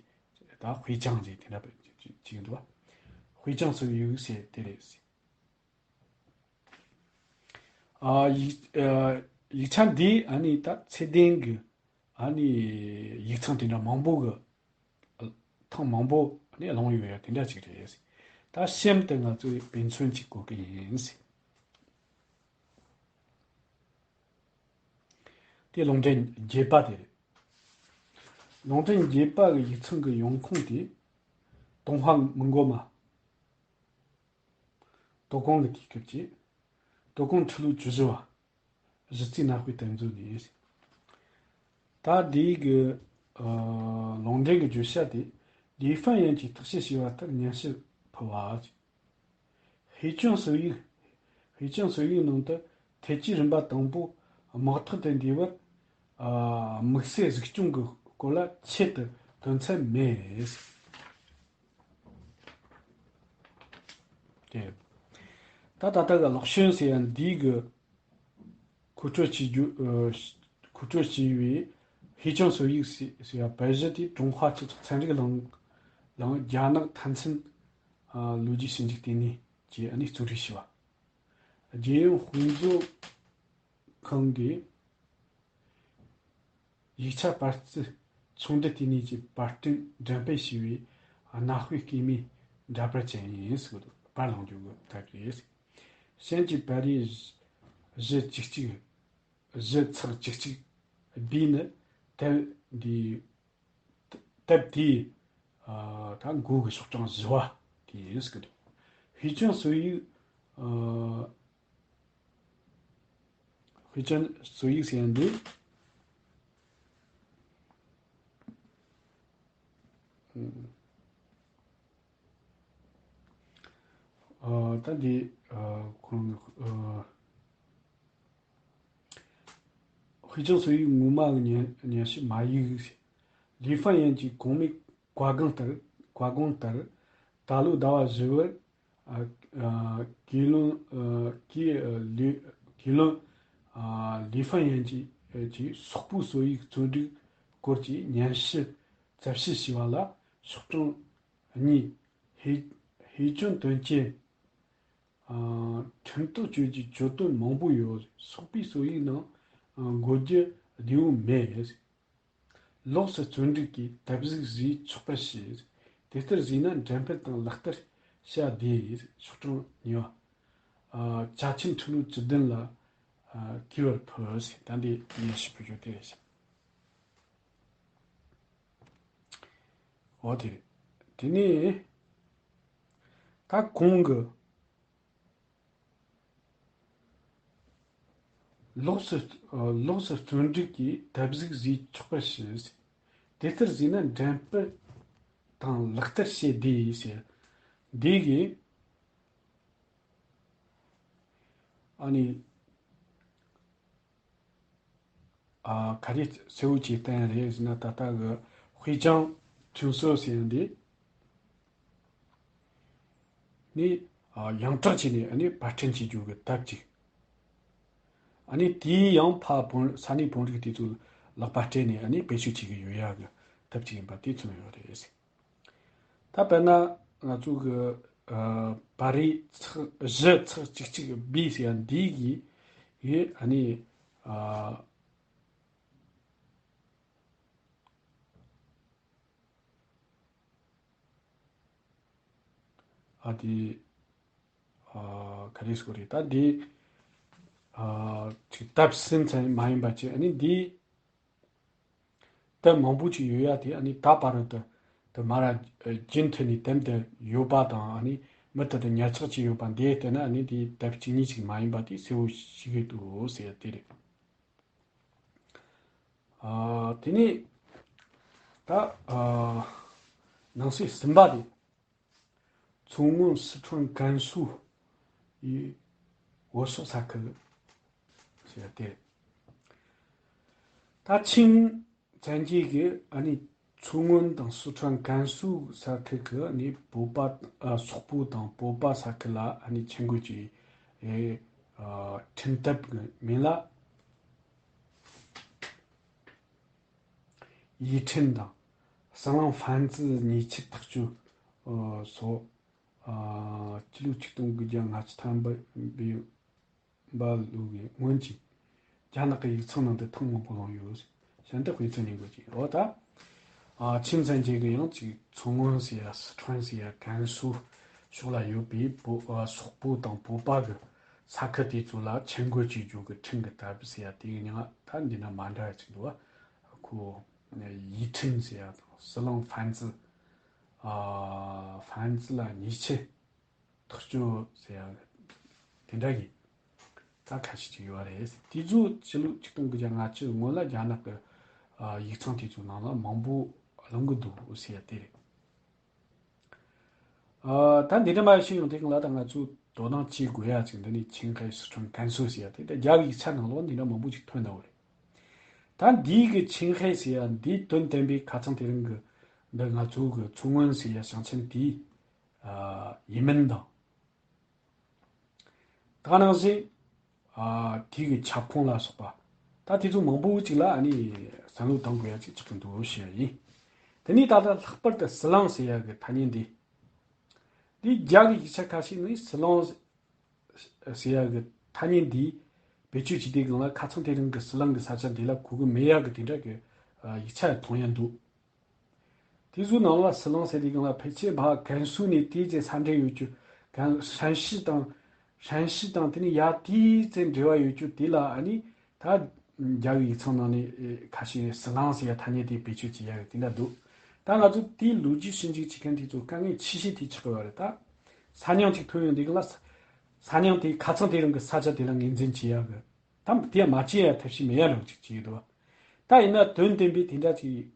ད་ཧུའེ་ཅང་ཟེར་དེ་འདྲ་ཅིག་འདུག་བ། ཧུའེ་ཅང་སྲོལ་ཡིག་ཟེར་དེ་རེད། ཨ་ཡིག་ཨ་ཡིག་ཆ་འདི་ཨ་ནི་ད་ཚད་ལྡན་གྱི་ཨ་ནི་ཡིག་ཚང་དེ་འདྲ་མང་པོ་གི་ཐེངས་མང་པོ་ཨ་ནི་གླེང་ཡོད་ཡ་དེ་འདྲ་ཅིག་རེད། ད་གཤམ་དུ་ང་ཚོས་དཔེ་མཚོན་ཅིག་བཀོད་ཀྱི་ཡིན། དེ་ལུང་འདྲེན་བརྒྱད་པ་དེ་རེད། ལུང་འདྲེན་བརྒྱད་པ་གི་ཡིག་ཚང་གི་ཡོང་ཁུངས་དེ་ཏུན་ཧོང་མི་འགོ་མ། དོ་དགོང་གི་དུས་སྐབས་ཀྱི་དོ་དགོང་ཁྲི་ལོ་བཅུ་བཞི་བ། གཞི་རྩའི་ནང་དཔེ་དེབ་མཛོད་ནས། ད་འདིའི་གི་ཨ་ལུང་འདྲེན་གྱི་བརྗོད་བྱ་དེ་ལི་ཧྥན་ཡན་གྱིས་བརྟག་དཔྱད་བྱས་པ་ལྟར་སྙན་ཞུ་ཕུལ་བ། ཧེ་ཅང་སྲོལ་ཡིག་ཧེ་ཅང་སྲོལ་ཡིག་ནང་དུ་ཐེལ་ཙེ་རིམ་པ་དང་པོ་དམག་ཐོག་ཏུ་འདུས་པར་ཨ་དམིགས་བསལ་གཟིགས་སྐྱོང་གི་སྐོར་ལ་ཆེད་དུ་དོན་ཚན་མེད། ད་ད་ལྟ་གི་ལོག་ཤོན་ཟེར་ཡ་འདིའི་གི་མཁོ་སྤྲོད་བྱེད་རྒྱུ། ཨ་མཁོ་སྤྲོད་བྱས་པའི་ཧེ་ཅང་སྲོལ་ཡིག་ཟེར་ཟེར་ཡ་པར་གཞི་དེ་ཀྲུང་ཧྭ་སྤྱི་ཚོགས་ཚན་རིག་ལམ་ལམ་རྒྱ་ནག་མཐའ་མཚམས་ཨ་ལོ་རྒྱུས་ཞིབ་འཇུག་ལྟེ་གནས་ཀྱིས་ཨ་ནི་གཙོ་སྒྲིག་བྱས་པ། རྒྱལ་ཡོངས་དཔེ་མཛོད་ཁང་གིས་ཡིག་ཆ་པར་རྩི་ཚོང་འབྲེལ་ལྟེ་གནས་ཀྱི་པར་སྐྲུན་འགྲེམས་སྤེལ་བྱས་པའི་གནའ་དཔེ་སྐྱེས་མའི་འདྲ་པར་ཅན་ཡིན་ཟེར་གི་འདུག་པར་བླངས་རྒྱུ་གི་ཐབས་རེད། གཤམ་གྱི་པར་རིས་བཞི་གཅིག་གཅིག་བཞི་ཚེག་གཅིག་གཅིག་བི་ནི་དེབ་འདིའི་དེབ་དེའི་ཨ་ད་མགོ་གི་ཤོག་གྲངས་བཞི་བ་དེ་ཡིན་ཟེར་གི་འདུག་ཧེ་ཅང་སྲོལ་ཡིག་ཨ་ཧེ་ཅང་སྲོལ་ཡིག་ཟེར་ཡ་འདི། ཨ་ད་འདི་ཨ་ཁོང་ཨ་ཧེ་ཅང་སྲོལ་ཡིག་ངོ་མ་གི་སྙན་སྙན་ཞུ་མ་ཡིག། ལི་ཧྥན་ཡན་གྱི་གོང་མའི་བཀའ་དགོངས་ལྟར། བཀའ་དགོངས་ལྟར་ད་ལོའི་ཟླ་བ་བཞི་པར་ཨ་ཨ་ཀེ་ལོན་ཨ་ཀེ་ཨ་ལི་ཀེ་ལོན་ཨ་ལི་ཧྥན་ཡན་གྱི་ཨ་གྱི་སོག་པོའི་སྲོལ་ཡིག་བརྩོན་འགྲུས་སྐོར་གྱི་སྙན་ཞུ་རྩད་ཞིབ་བྱས་པ་ལ་ཤོག་གྲངས་གཉིས། ཧེ་ཧེ་ཅང་དོན་རྐྱེན། ཨ་ཁྲིམས་ཐག་གཅོད་ཀྱི་གྱོད་དོན་མང་པོ་ཡོད། སོག་པོའི་སྲོལ་ཡིག་ནང་ཨ་འགོད་རྒྱུ་བདེ་བོ་མེད། ལོགས་སུ་བརྩོན་འགྲུས་ཀྱིས་དེབ་གཟུགས་བཟོས་ཆོག་པར་བྱས། དེ་ལྟར་བཟོས་ན་འགྲེམས་སྤེལ་དང་ལག་བསྟར་བྱ་བདེ། ཤོག་གྲངས་གཉིས་པ། ཨ་བཅའ་ཁྲིམས་ཁྲི་ལོ་བཅུ་བདུན་ལ་ཨ་གུས་པར་ཕུལ། ད་འདི་སྙན་ཞུ་ཕུལ་རྒྱུ་དེ་རེད། འོ་དེ་རེད། དེ་ནས་ད་གོང་གི་ལོགས་སུ་ལོགས་སུ་བརྩོན་འགྲུས་ཀྱིས་དམ་གཟུགས་བཟོས་ཆོག་པར་ཞུ། དེ་ལྟར་བཟོས་ན་འགྲན་སྤུ་དང་ལག་བསྟར་བྱེད་བདེ་ཡིས་ཟེར། འདི་གིས་ཨ་ནི། ཨ། ག་རེ་གསལ་བོ་བྱས་བསྟན་རེད་ཟེར་ན། ད་ལྟ་གི་དཔེ་ཅང་ཁྲིམས་སྲོལ་ཟེར་ཡ་འདི་ནི། ཨ། ཡང་དག་བྱས་ནས་ཨ་ནི་པར་སྐྲུན་བྱེད་རྒྱུ་གི་ཐབས་ཅིག་ཨ་ནི་དེའི་ཡང་ཕ་བོན་ས་གནས་བོན་རིགས་དེ་ཚོ་ལག་པ་སྤྲད་ནས་ཨ་ནི་བེད་སྤྱོད་བྱེད་ཀྱི་ཡོད་ཡ་གི་ཐབས་ཅིག་ཡིན་པ་དེ་མཚོན་ཡོད་རེད། ད་དཔེར་ན་ང་ཚོ་གི་ཨ་བ་རི་ཚེག་བཞི་ཚེག་གཅིག་གཅིག་བི་ཟེར་ཡ་འདི་གི་ཡི་ཨ་ནི་ཨ་ཨ་དེ་ཨ་ག་རེ་ཟེར་དགོས་རེད། ད་འདི་ཨ་ཅིག་ལྟ་ཟིན་ཙམ་མ་ཡིན་པ་ཅིག་ཨ་ནི་འདི། དེབ་མང་པོ་ཅིག་ཡོད་ཡ་དེ་ཨ་ནི་ད་བར་དུ་དུ་མ་ར་རྒྱུན་མཐུད་ནས་དེབ་དེ་ཡོད་པ་དང་། ཨ་ནི་མུ་མཐུད་དུ་ཉར་ཚགས་བྱས་ཡོད་པ་འདི་བལྟས་ན། ཨ་ནི་དེ་དེབ་གཅིག་གཉིས་ཅིག་མ་ཡིན་པ་དེ་གསལ་བོ་ཤེས་ཀྱི་འདུག་ཟེར་ཡ་དེ་རེད། ཨ་དེ་ནས་ད་ཨ་ནང་གསེས་གསུམ་པ་དེ། མཚོ་སྔོན་སི་ཁྲོན་ཀན་སུའུ་ཡི་བོད་སོག་ས་ཁུལ་ཟེར་ཏེ། ད་ཆིང་བཙན་རྒྱལ་གྱིས་ཨ་ནི་མཚོ་སྔོན་དང་སི་ཁྲོན་ཀན་སུའུ་ས་ཁུལ་གྱི་ཨ་ནི་བོད་པ། ཨ། སོག་པོ་དང་བོད་པ་ས་ཁུལ་ལ་ཨ་ནི་ཆེད་འགོད་ཀྱི་ཨེ་ཨ་ཁྲིམས་དེབ་ཀྱི་མིང་ལ། ཡིག་ཕྲེང་དང་། ཟི་ལིང་ཧྥན་ཙི་ཉེས་ཆད་ཐག་གཅོད་སོགས། ཨ། སྤྱི་ལོ་ཆིག་སྟོང་དགུ་བརྒྱ་ལྔ་བཅུ་ཐམ་པ་ལོའི་སྔོན་གྱི་རྒྱ་ནག་གི་ཡིག་ཚང་ནང་དུ་ཐེངས་མང་པོ་ལྷུང་ཡོད། གཞན་དག་དཔེ་མཚོན་ཡིན་དགོས་ཀྱི། འོ་ད། ཨ། ཆིང་བཙན་རྒྱལ་གྱིས་ཡང་ཅིག་མཚོ་སྔོན་ཟེར་ཡ། སི་ཁྲོན་ཟེར་ཡ། ཀན་སུའུ་ཕྱོགས་ལ་ཡོད་པའི་བོད། ཨ། སོག་པོ་དང་བོད་པ་གི་ས་ཁུལ་དེ་ཚོ་ལ་ཆེད་འགོད་བྱེད་རྒྱུ་གི་ཁྲིམས་ཀྱི་དེབ་ཟེར་ཡ་དེ་གི་མིང་ད་འདི་ན་མ་འདྲ་བ་ཅིག་འདུག་བ། ཁོ་ཡིག་ཕྲེང་ཟེར་ཡ་དང་། ཟི་ལིང་ཧྥན་ཙི། ཨ། ཧྥན་ཙི་ལ་ཉེས་ཆད་ཐག་གཅོད་ཟེར་ཡ་དེ་འདྲ་གི་ད་ཁ་ཤས་ཅིག་ཡོད་རེད། དེ་ཚོ་ཕྱི་ལོ་ཆིག་སྟོང་དགུ་བརྒྱ་ལྔ་བཅུ་སྔོན་ལ་རྒྱ་ནག་གི་ཨ་ཡིག་ཚང་དེ་ཚོའི་ནང་ལ་མང་པོ་ལྷུང་གི་འདུག་ཟེར་ཡ་དེ་རེད། ཨ། ད་འདི་འདྲ་མ་ཞིག་ཡོང་དུས་སྒང་ལ་ད་ང་ཚོས་དོ་སྣང་བྱེད་དགོས་ཡ་ཅིག་འདི་ནི་ཆིང་ཧའེ་སི་ཁྲོན་ཀན་སུའུ་ཟེར་ཡ་དེ། ད་རྒྱ་གི་ཡིག་ཆ་ནང་ལོགས་འདི་འདྲ་མང་པོ་ཅིག་ཐོན་འདུག་རེད། ད་འདི་གི་ཆིང་ཧའེ་ཟེར་ཡ་འདི་དོན་བསྟན་པའི་ཁ་ཚང་དེ་རིང་གི་འདི་ང་ཚོ་གི་མཚོ་སྔོན་ཟེར་ཡ་ཞིང་ཆེན་དེའི་ཨ་ཡིན་མིན་དང་། ད་ནང་བཞིན་ཨ་དེ་གི་ཁྱབ་ཁོངས་ལ་སོགས་པ། ད་དེ་ཚོ་མང་པོ་ཅིག་ལ་ཨ་ནི་བསམ་བློ་གཏང་དགོས་ཡ་ཅིག་ཆགས་ཀྱི་འདུག་ཞུ་ཡ་ཡིན། དེ་ནས་ད་ལྟ་ལྷག་པར་དུ་ཟི་ལིང་ཟེར་ཡ་གི་ཐ་སྙད་འདི། འདི་རྒྱ་གི་ཡིག་ཆ་ཁ་ཤས་ནི་ཟི་ལིང་ཟེར་ཡ་གི་ཐ་སྙད་འདི་བེད་སྤྱོད་བྱེད་དུས་སྒང་ལ་ཁ་ཚང་དེ་རིང་གི་ཟི་ལིང་གི་ས་ཆ་འདི་ལ་གོ་གི་མེད་ཡ་གི་དེ་འདྲ་གི་ཨ་ཡིག་ཆ་མཐོང་ཡ་འདུག། དེ་ཚོའི་ནང་ལ་ཟི་ལིང་ཟེར་དུས་སྒང་ལ་ཕལ་ཆེར་ཕར་ཀན་སུའུ་ནས་དེའི་རྗེས་ས་འབྲེལ་ཡོད་རྒྱུ། ཀན། ཧྲན་ཞི་དང་། ཧྲན་ཞི་དང་དེ་ནས་ཡར་དེའི་རྗེས་འབྲེལ་བ་ཡོད་རྒྱུ་དེ་ལ་ཨ་ནི་ད་རྒྱ་གི་ཡིག་ཚང་ནང་ནས་ཨེ་ཁ་ཤས་ཟི་ལིང་ཟེར་ཡ་ཐ་སྙད་དེ་བེད་སྤྱོད་བྱེད་ཡ་ཡོད་དེ་འདྲ་འདུག། ད་ང་ཚོ་དེའི་ལོ་རྒྱུས་ཞིབ་འཇུག་བྱེད་མཁན་དེ་ཚོ་དཀའ་ངལ་ཆེ་ཤོས་དེ་ཆགས་ཀྱི་ཡོད་རེད། ད་ས་མིང་ཅིག་ཐོན་ཡོང་དུས་སྒང་ལ་ས་མིང་དེ་ཁ་ཚང་དེ་རིང་གི་ས་ཆ་དེ་ལ་ངོས་འཛིན་བྱེད་ཡ་གི། ད་དེ་ཡང་མ་བྱེད་ཡ་ཐབས་ཤེས་མེད་ཡ་འདྲ་བོ་ཅིག་བྱེད་ཀྱི་འདུག། ད་ཡིན་ན་དོན་བསྟན་པའི་དེ་འདྲ་ཅིག་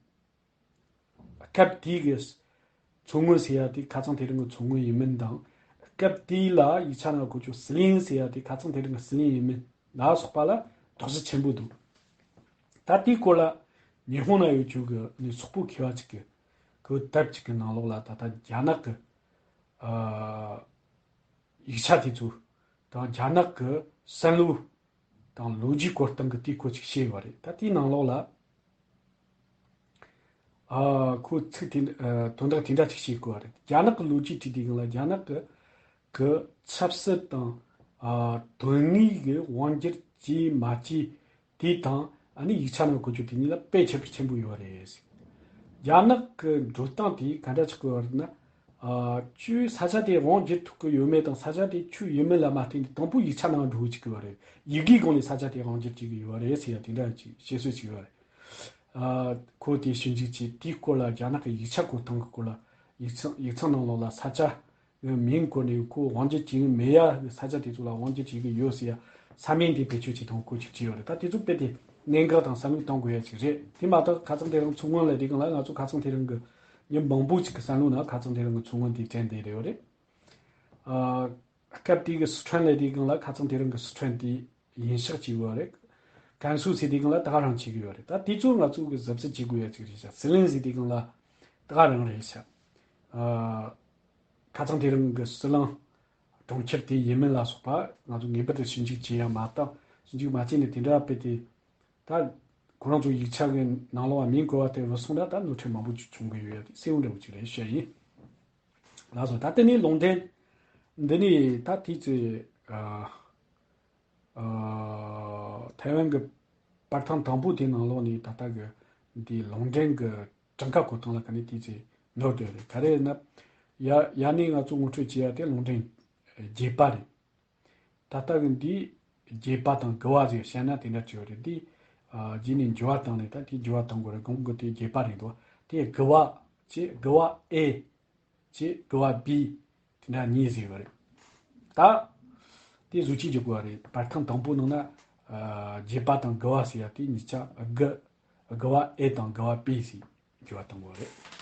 སྐབས་དེའི་གི་མཚོ་སྔོན་ཟེར་ཡ་དེ་ཁ་ཚང་དེ་རིང་གི་མཚོ་སྔོན་ཡིན་མིན་དང་། སྐབས་དེའི་ལ་ཡིག་ཆ་ནང་གོ་ཆོད་ཟི་ལིང་ཟེར་ཡ་དེ་ཁ་ཚང་དེ་རིང་གི་ཟི་ལིང་ཡིན་མིན་ལ་སོགས་པ་ལ་དོགས་གཞི་ཆེན་པོ་འདུག། ད་དེའི་སྐོར་ལ་ཉི་ཧོང་ན་ཡོད་རྒྱུ་གི་ནི་སོག་པོ་མཁས་པ་ཅིག་གི་གི་དེབ་ཅིག་གི་ནང་ལོགས་ལ་ད་ལྟ་རྒྱ་ནག་གི་ཨ་ཡིག་ཆ་དེ་ཚོ་དང་རྒྱ་ནག་གི་བསམ་བློ་དང་ལོ་རྒྱུས་སྐོར་སྟེང་གི་དེའི་སྐོར་ཅིག་བཤད་ཡོད་པ་རེད། ད་དེའི་ནང་ལོགས་ལ་ཨ་ཁོ་ཚིག་དེ། ཨ་དོན་དག་དེ་འདྲ་ཅིག་བཤད་དགོས་པ་རེད། རྒྱ་ནག་གི་ལོ་རྒྱུས་བྲིས་དུས་སྒང་ལ་རྒྱ་ནག་གི་གི་ཆབ་སྲིད་དང་ཨ་དོན་དངོས་ཀྱི་དབང་སྒྱུར་བྱས་མ་བྱས་དེ་དང་ཨ་ནི་ཡིག་ཆ་ནང་གོ་རྒྱུ་དེ་གཉིས་ལ་དཔེ་ཁྱད་པར་ཆེན་པོ་ཡོད་རེད། རྒྱ་ནག་གི་འགྲོ་སྟངས་དེ་ག་འདྲ་ཆགས་ཀྱི་ཡོད་རེད་ན། ཨ་ཁྱོད་ས་ཆ་དེ་དབང་བསྒྱུར་ཐུབ་ཀྱི་ཡོད་མེད་དང་། ས་ཆ་དེ་ཁྱོད་ཡིན་མིན་ལ་མ་བརྟེན་ཏེ་དང་པོ་ཡིག་ཆ་ནང་འགྲོ་གི་བཅུག་གི་ཡོད་རེད། ཡི་གེའི་སྒང་ནས་ས་ཆ་དེ་དབང་བསྒྱུར་བྱེད་ཀྱི་ཡོད་རེད་ཟེར་ཡ་དེ་འདྲ་ཅིག་བཤད་སྲོལ་ཅིག་ཡོད་རེད། ཨ་ཁོ་དེ་ཞིབ་འཇུག་བྱས། དེའི་སྐོར་ལ། རྒྱ་ནག་གི་ཡིག་ཆ་བཀོད་སྟངས་ཀྱི་སྐོར་ལ། ཡིག་ཚང་ཡིག་ཚང་ནང་ལོགས་ལ་ས་ཆ་གི་མིང་བཀོད་ནས། ཁོ་དབང་སྒྱུར་བྱེད་ཀྱི་མེད་ཡ་གི་ས་ཆ་དེ་ཚོ་ལ་དབང་སྒྱུར་བྱེད་ཀྱི་ཡོད་ཟེར་ཡ་ས་མིང་དེ་བེད་སྤྱོད་བྱེད་སྟངས་བཀོད་ཅིག་བྱས་ཡོད་རེད། ད་དེ་ཚོ་དཔེ་དེ་གནད་འགག་དང་བསམ་བློ་གཏོང་དགོས་ཡ་ཅིག་རེད། དེ་མ་གཏོགས་ཁ་སང་དེ་རིང་མཚོ་སྔོན་ལ། དེ་སྒང་ལ་ང་ཚོ་ཁ་སང་དེ་རིང་གི། མི་མང་པོ་ཅིག་གི་བསམ་བློ་ནང་ཁ་སང་དེ་རིང་གི་མཚོ་སྔོན་དེ་དྲན་བསྡད་ཡོད་རེད། ཨ། སྐབས་དེ་གི་སི་ཁྲོན་ལ། དེ་སྒང་ལ་ཁ་སང་དེ་རིང་གི་སི་ཁྲོན་དེ་ཡིན་ཤག་བྱས་ཡོད་རེད། ཀན་སུའུ་ཟེར་དེ་སྒང་ལ་ད་ག་རང་བྱེད་ཀྱི་ཡོད་རེད། ད་དེ་ཚོ་ང་ཚོ་གི་གཟབ་གཟབ་བྱེད་དགོས་ཡ་ཅིག་རེད་ཤག། ཟི་ལིང་ཟེར་དེ་སྒང་ལ་ད་ག་རང་རེད་ཤག། ཨ། ཁ་སང་དེ་རིང་གི་ཟི་ལིང་གྲོང་ཁྱེར་དེ་ཡིན་མིན་ལ་སོགས་པ་ང་ཚོ་ངེས་པར་དུ་ཞིབ་འཇུག་བྱེད་ཡ་མ་གཏོགས། ཞིབ་འཇུག་མ་བྱས་ནས་དེ་འདྲ་དཔེ་དེ། ད་ཁོ་རང་ཚོ་ཡིག་ཆ་གི་ནང་ལོགས་མིང་བཀོད་པ་དེ་བུད་སོང་ན། ད་ནོར་འཁྲུལ་མང་པོ་ཅིག་བྱུང་གི་ཡོད་ཡ་དེ་གསལ་བོ་འདྲ་བོ་ཅིག་རེད་ཤག་ཡིན། ལགས་སོ། ད་དེ་ནས་ལུང་འདྲེན་འདི་ནས་ད་དེའི་ཚེ། ཨ། ཨ། ཐའེ་ཝན་གྱི་པར་ཐེངས་དང་པོ་དེའི་ནང་ལོགས་ནས་ད་ལྟ་གི་འདི་ལུང་འདྲེན་གྱི་གྲངས་ཀ་བཀོད་སྟངས་ལ་ག་ནས་དེའི་ཚེ་ནོར་འདོད་རེད། ག་རེ་ན། ཡ་ཡ་ནས་ང་ཚོ་ངོ་སྤྲོད་བྱེད་ཡ་དེ་ལུང་འདྲེན་བརྒྱད་པ་རེད། ད་ལྟ་གི་འདི་བརྒྱད་པ་དང་དགུ་བ་ཟེར་བཤད་ན་དེ་འདྲ་ཅིག་ཡོད་རེད། འདི། ཨ། རྗེས་ནས་འགྱུར་བ་བཏང་ནས། ད་དེ་འགྱུར་བ་གཏོང་དགོས་རེད། གོང་གི་དེ་བརྒྱད་པ་རེད་འདུག། དེ་དགུ་བ་བྱས། དགུ་བ་ཨེ་བྱས། དགུ་བ་བི། དེ་འདྲ་གཉིས་ཟེར་བ་རེད། ད་དེ་བཟོ་བཅོས་བྱེད་དགོས་པ་རེད། པར་ཐེངས་དང་པོ་ནང་ན། ཨ། བརྒྱད་པ་དང་དགུ་བ་ཟེར་ཡ་དེ་གཉིས་ཆ། དགུ། དགུ་བ་ཨེ་དང་དགུ་བ་བི་ཟེར་འགྱུར་བ་གཏོང་དགོས་པ་རེད།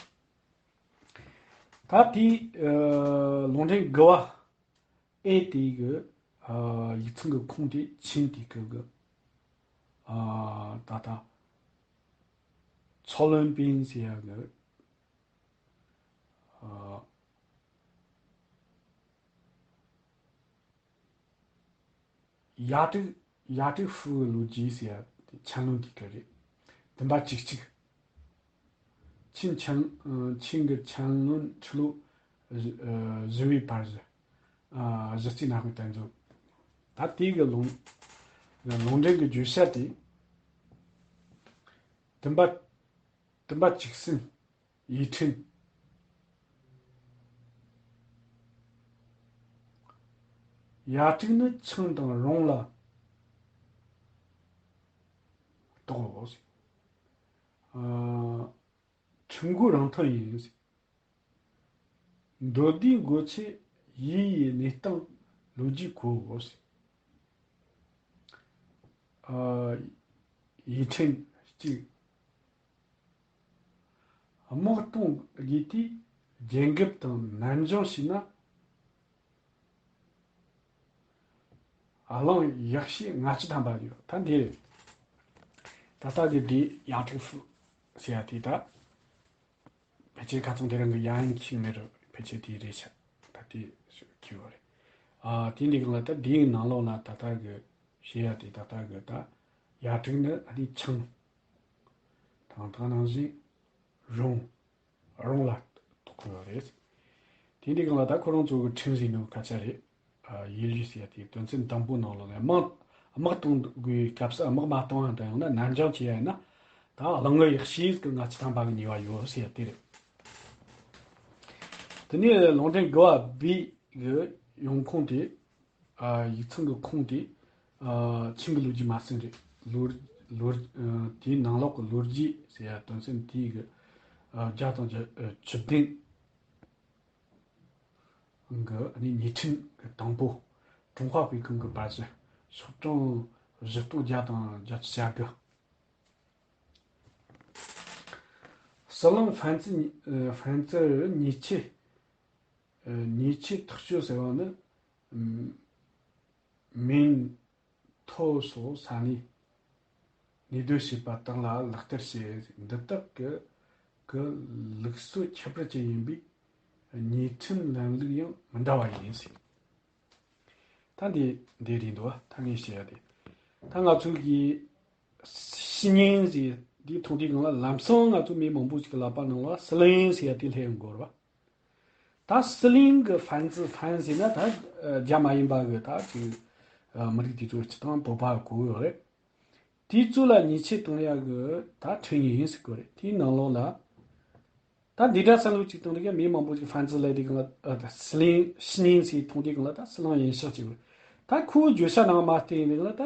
ད་དེ། ཨ། ལུང་འདྲེན་དགུ་བ་ཨེ་དེ་གི། ཨ། ཡིག་ཚང་གི་ཁུངས་དེ་ཆིན་དེ་གི་གི། ཨ། ད་ལྟ་ཚོ་ལོན་པིན་ཟེར་ཡ་གི། ཨ། ཡ་ཀྲིག་ཡ་ཀྲིག་ཧྥུའུ་གི་ལོ་རྒྱུས་ཟེར་ཡ་དེ་ཆན་ལུན་དེ་གི་རེད། བདུན་པ་བཅུ་གཅིག། ཆིན་ཆན། ཨ། ཆིན་གྱི་ཆན་ལུན་ཆུ་ལོག་བཞི། ཨ། བཞི་བའི་བར་གཞི། ཨ། གཞི་རྩའི་གནའ་དཔེ་གཏན་འཛུགས། ད་དེ་གི་ལུང་ལུང་འདྲེན་གྱི་བརྗོད་བྱ་དེ། བདུན་པ། བདུན་པ་བཅུ་གསུམ། ཡིག་ཕྲེང་། ཡ་ཀྲིག་ནི་ཆང་དང་རོང་ལ་གཏོགས་ལོ། ཨ། ཁྲིམས་འགོ་རིང་ཐུང་ཡིན། མདོ་སྡེའི་འགོ་ཆེ་ཡི་ཡི་གནས་སྟངས་ལོ་རྒྱུས་གོ། ཨ། ཡིག་ཕྲེང་གཅིག། དམག་གཏོང་དགོས་དུས་རྒྱལ་འགབ་དང་ནན་ཅང་བྱས་ན། གླིང་ཡེ་ཤུའི་ལྔ་བཅུ་ཐམ་པ་ཡོད། ད་འདི་ད་ལྟ་གི་འདི་ཡ་ཀྲིག་ཧྥུའུ་ཟེར་ཡ་དེ། ད་ཕལ་ཆེར་ཁ་སང་དེ་རིང་གི་ཡ་ཡིན་ཁྱིང་མེ་རུ་ཕལ་ཆེར་དེ་རེད་ཤག། ད་དེ་ཁྱེར་བ་རེད། ཨ། དེ་འདི་གང་ལ་ད་འདིའི་ནང་ལོགས་ལ་ད་ལྟ་གི་བཤད་ཡ་དེ། ད་ལྟ་གི་ད་ཡ་ཀྲིག་ནི་ཨ་ནི་ཆང་དང་། ད་ནང་བཞིན་རོང་། རོང་ལ་གཏོགས་ཡོད་རེད། དེ་འདི་གང་ལ་ད་ཁོ་རང་ཚོ་གི་ཁྲིམས་ཟིན་ནོ་སྐད་ཆ་རེད། ཨ། ཡེ་ལུས་ཟེར་ཡ་དེ་དོན་ཚན་དང་པོ་ནང་ལོགས་ནས། དམག་དམག་གཏོང་དགོས་སྐབས་སུ། དམག་མ་གཏོང་ཡང་འདྲ། ཡང་ན་ནན་ཅང་བྱེད་ཡ་ཡིན་ན། ད་གླིང་ཡེ་ཤུའི་ལྔ་བཅུ་ཐམ་པ་གི་ཉེས་པ་ཡོད་ཟེར་ཡ་དེ་རེད། དེ་ནས་ལུང་འདྲེན་དགུ་བ་བི་གི་ཡོང་ཁུངས་དེ། ཨ། ཡིག་ཚང་གི་ཁུངས་དེ། ཨ། ཆིང་གི་ལོ་རྒྱུས་མ་ཟིན་རེད། ལོ་ལོ། ཨ། དེའི་ནང་ལོགས་ཀྱི་ལོ་རྒྱུས་ཟེར་ཡ་དོན་ཚན་དེའི་གི། ཨ། བརྒྱ་དང་བཅུ་བདུན་གི་ཨ་ནི་ཉིས་ཁྲིམས་གི་དང་པོ། ཀྲུང་ཧྭ་པའེ་ཀུང་གི་བར་གཞི། སོག་གྲངས་བཞི་སྟོང་བརྒྱ་དང་བརྒྱད་ཅུ་གྱ་དགུ། ཟི་ལིང་ཧྥན་ཙི། ཨ། ཧྥན་ཙི་ཉེ་ཆར། ཨ། ཉེ་ཆར་ཐག་གཅོད་ཟེར་བ་ནི། ཨམ། མིན་ཐོ་སོགས་ས་གནས་ནས་སྡོད་བྱེད་པ་དག་ལ་ལག་བསྟར་བྱེད། འདི་དག་གི་གི་ལུགས་སྲོལ་ཁྱད་པར་ཅན་ཡིན་པས། ཉེས་ཁྲིམས་ལམ་ལུགས་ཡང་མི་འདྲ་བ་ཡིན་ཟེར། ད་འདི་འདི་རེད་འདུག། ད་ངས་བཤད་ཡ་དེ། ད་ང་ཚོ་གི་ཞི་ཉིན་ཟེར་འདི་མཐོང་དུས་སྒང་ལ། ལམ་སང་ང་ཚོ་མི་མང་པོ་ཞིག་གི་ལག་པ་ནང་ལ་ཟི་ལིང་ཟེར་ཡ་དེ་སླེབས་ཡོང་གི་ཡོད་རེད་པ། ད་ཟི་ལིང་གི་ཧྥན་ཙི། ཧྥན་ཟེར་ན་ད་རྒྱ་མ་ཡིན་པ་གི་ད་ཅིག་མི་རིགས་དེ་ཚོ་སྤྱི་བཏང་བོད་པ་གོ་ཡོད་རེད། དེ་ཚོ་ལ་ཉེས་ཆད་གཏོང་ཡ་གི་ད་ཁྲིམས་ཡིག་ཡིན་ཟེར་གོ་རེད། དེའི་ནང་ལོགས་ལ་ད་འདི་འདྲ་བསམ་བློ་ཅིག་བཏང་དུས་ཀྱང་། མི་མང་པོ་ཅིག་ཧྥན་ཙི་ལབ་དུས་སྒང་ལ། ཨ། ད་ཟི་ལིང་ཞི་ཉིན་ཟེར་མཐོང་དུས་སྒང་ལ་ད་ཟི་ལིང་ཡིན་ཤག་ཅིག། ད་ཁོའི་བརྗོད་བྱ་ནང་མ་བལྟས་ཡིན་ན་ད་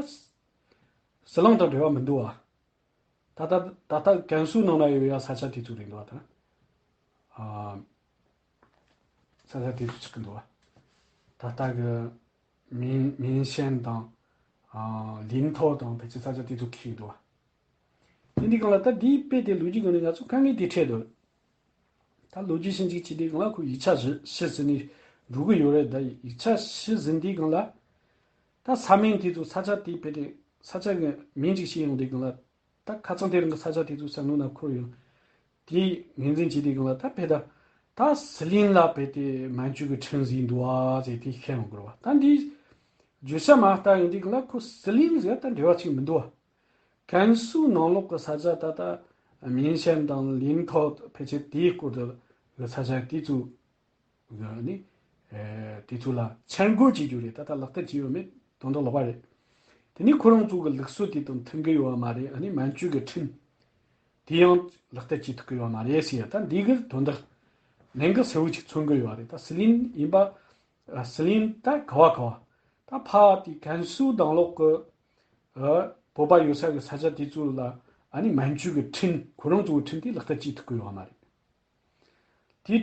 ཟི་ལིང་དང་འབྲེལ་བ་མི་འདུག་བ། ད་ལྟ་ད་ལྟ་ཀན་སུའུ་ནང་ན་ཡོད་ཡ་ས་ཆ་དེ་ཚོ་རེད་འདུག་བ་ད། ཨ། ས་ཆ་དེ་ཚོ་ཆགས་ཀྱི་འདུག་བ། ད་ལྟ་གི་མིན་མིན་ཤན་དང་། ཨ། ལིན་ཐོ་དང་ཕལ་ཆེར་ས་ཆ་དེ་ཚོ་ཁེལ་འདུག་བ། དེ་འདི་གང་ལ་ད་འདིའི་དཔེ་དེ་ལོ་རྒྱུས་སྒང་ནས་ང་ཚོ་དཀའ་ངལ་དེ་འཕྲད་འདུག་ད་ལོ་རྒྱུས་ཞིབ་འཇུག་བྱེད་དུས་སྒང་ལ་ཁོ་ཡིག་ཆ་ཞིབ་ཞིབ་ཟིན་ནས་འགྲོ་གི་ཡོད་རེད། ད་ཡིག་ཆ་ཞིབ་ཟིན་དུས་སྒང་ལ། ད་ས་མིང་དེ་ཚོ་ས་ཆ་དེའི་དཔེ་དེ་ས་ཆ་གི་མིང་ཅིག་ཤེས་ཡོང་དུས་སྒང་ལ། ད་ཁ་སང་དེ་རིང་གི་ས་ཆ་དེ་ཚོ་བསམ་བློ་ན་འཁོར་ཡོང་། དེའི་ངོས་འཛིན་བྱེད་དུས་སྒང་ལ་ད་དཔེ་ད། ད་ཟི་ལིང་ལ་དཔེ་དེ་མན་ཇུ་གི་ཁྲིན་ཟིག་འདུག་ཨ་ཟེར་དེ་ཤེས་ཡོང་དགོས་རེད་བ། ད་འདི་བརྗོད་བྱ་མ་ལྟ་ཡོང་དུས་སྒང་ལ་ཁོ་ཟི་ལིང་ཟེར་ད་འབྲེལ་བ་ཅིག་མི་འདུག་ཨ། ཀན་སུའུ་ནང་ལོགས་ཀྱི་ས་ཆ་ད་ལྟ་མིན་ཤན་དང་ལིན་ཐོ་ཕལ་ཆེར་དེའི་སྐོར་དུ་གི་ས་ཆ་དེ་ཚོ་གི་ནི། ཨེ། དེ་ཚོ་ལ་འཆར་འགོད་བྱེད་རྒྱུ་རེད། ད་ལྟ་ལག་བསྟར་བྱས་ཡོད་མེད་དོན་དག་ལོགས་པ་རེད། དེ་ནི་ཁོ་རང་ཚོ་གི་ལུགས་སྲོལ་དེ་དང་མཐུན་གི་ཡོད་པ་མ་རེད། ཨ་ནི་མན་ཇུ་གི་ཁྲིན་དེ་ཡང་ལག་བསྟར་བྱེད་ཐུབ་གི་ཡོད་མ་རེད་ཟེར་ཡ། ད་འདི་གི་དོན་དག་གནད་འགག་གསལ་བོ་ཅིག་མཚོན་གི་ཡོད་རེད། ད་ཟི་ལིང་ཡིན་པ། ཨ། ཟི་ལིང་ད་ག་བ་ག་བ། ད་ཕ་དེ་ཀན་སུའུ་ནང་ལོགས་ཀྱི། ཨ། བོད་པ་ཡོད་ས་གི་ས་ཆ་དེ་ཚོ་ལ་ཨ་ནི་མན་ཇུ་གི་ཁྲིན་ཁོ་རང་ཚོ་གི་ཁྲིན་དེ་ལག་བསྟར་བྱེད་ཐུབ་ཀྱི་ཡོད་མ་རེད། དེ་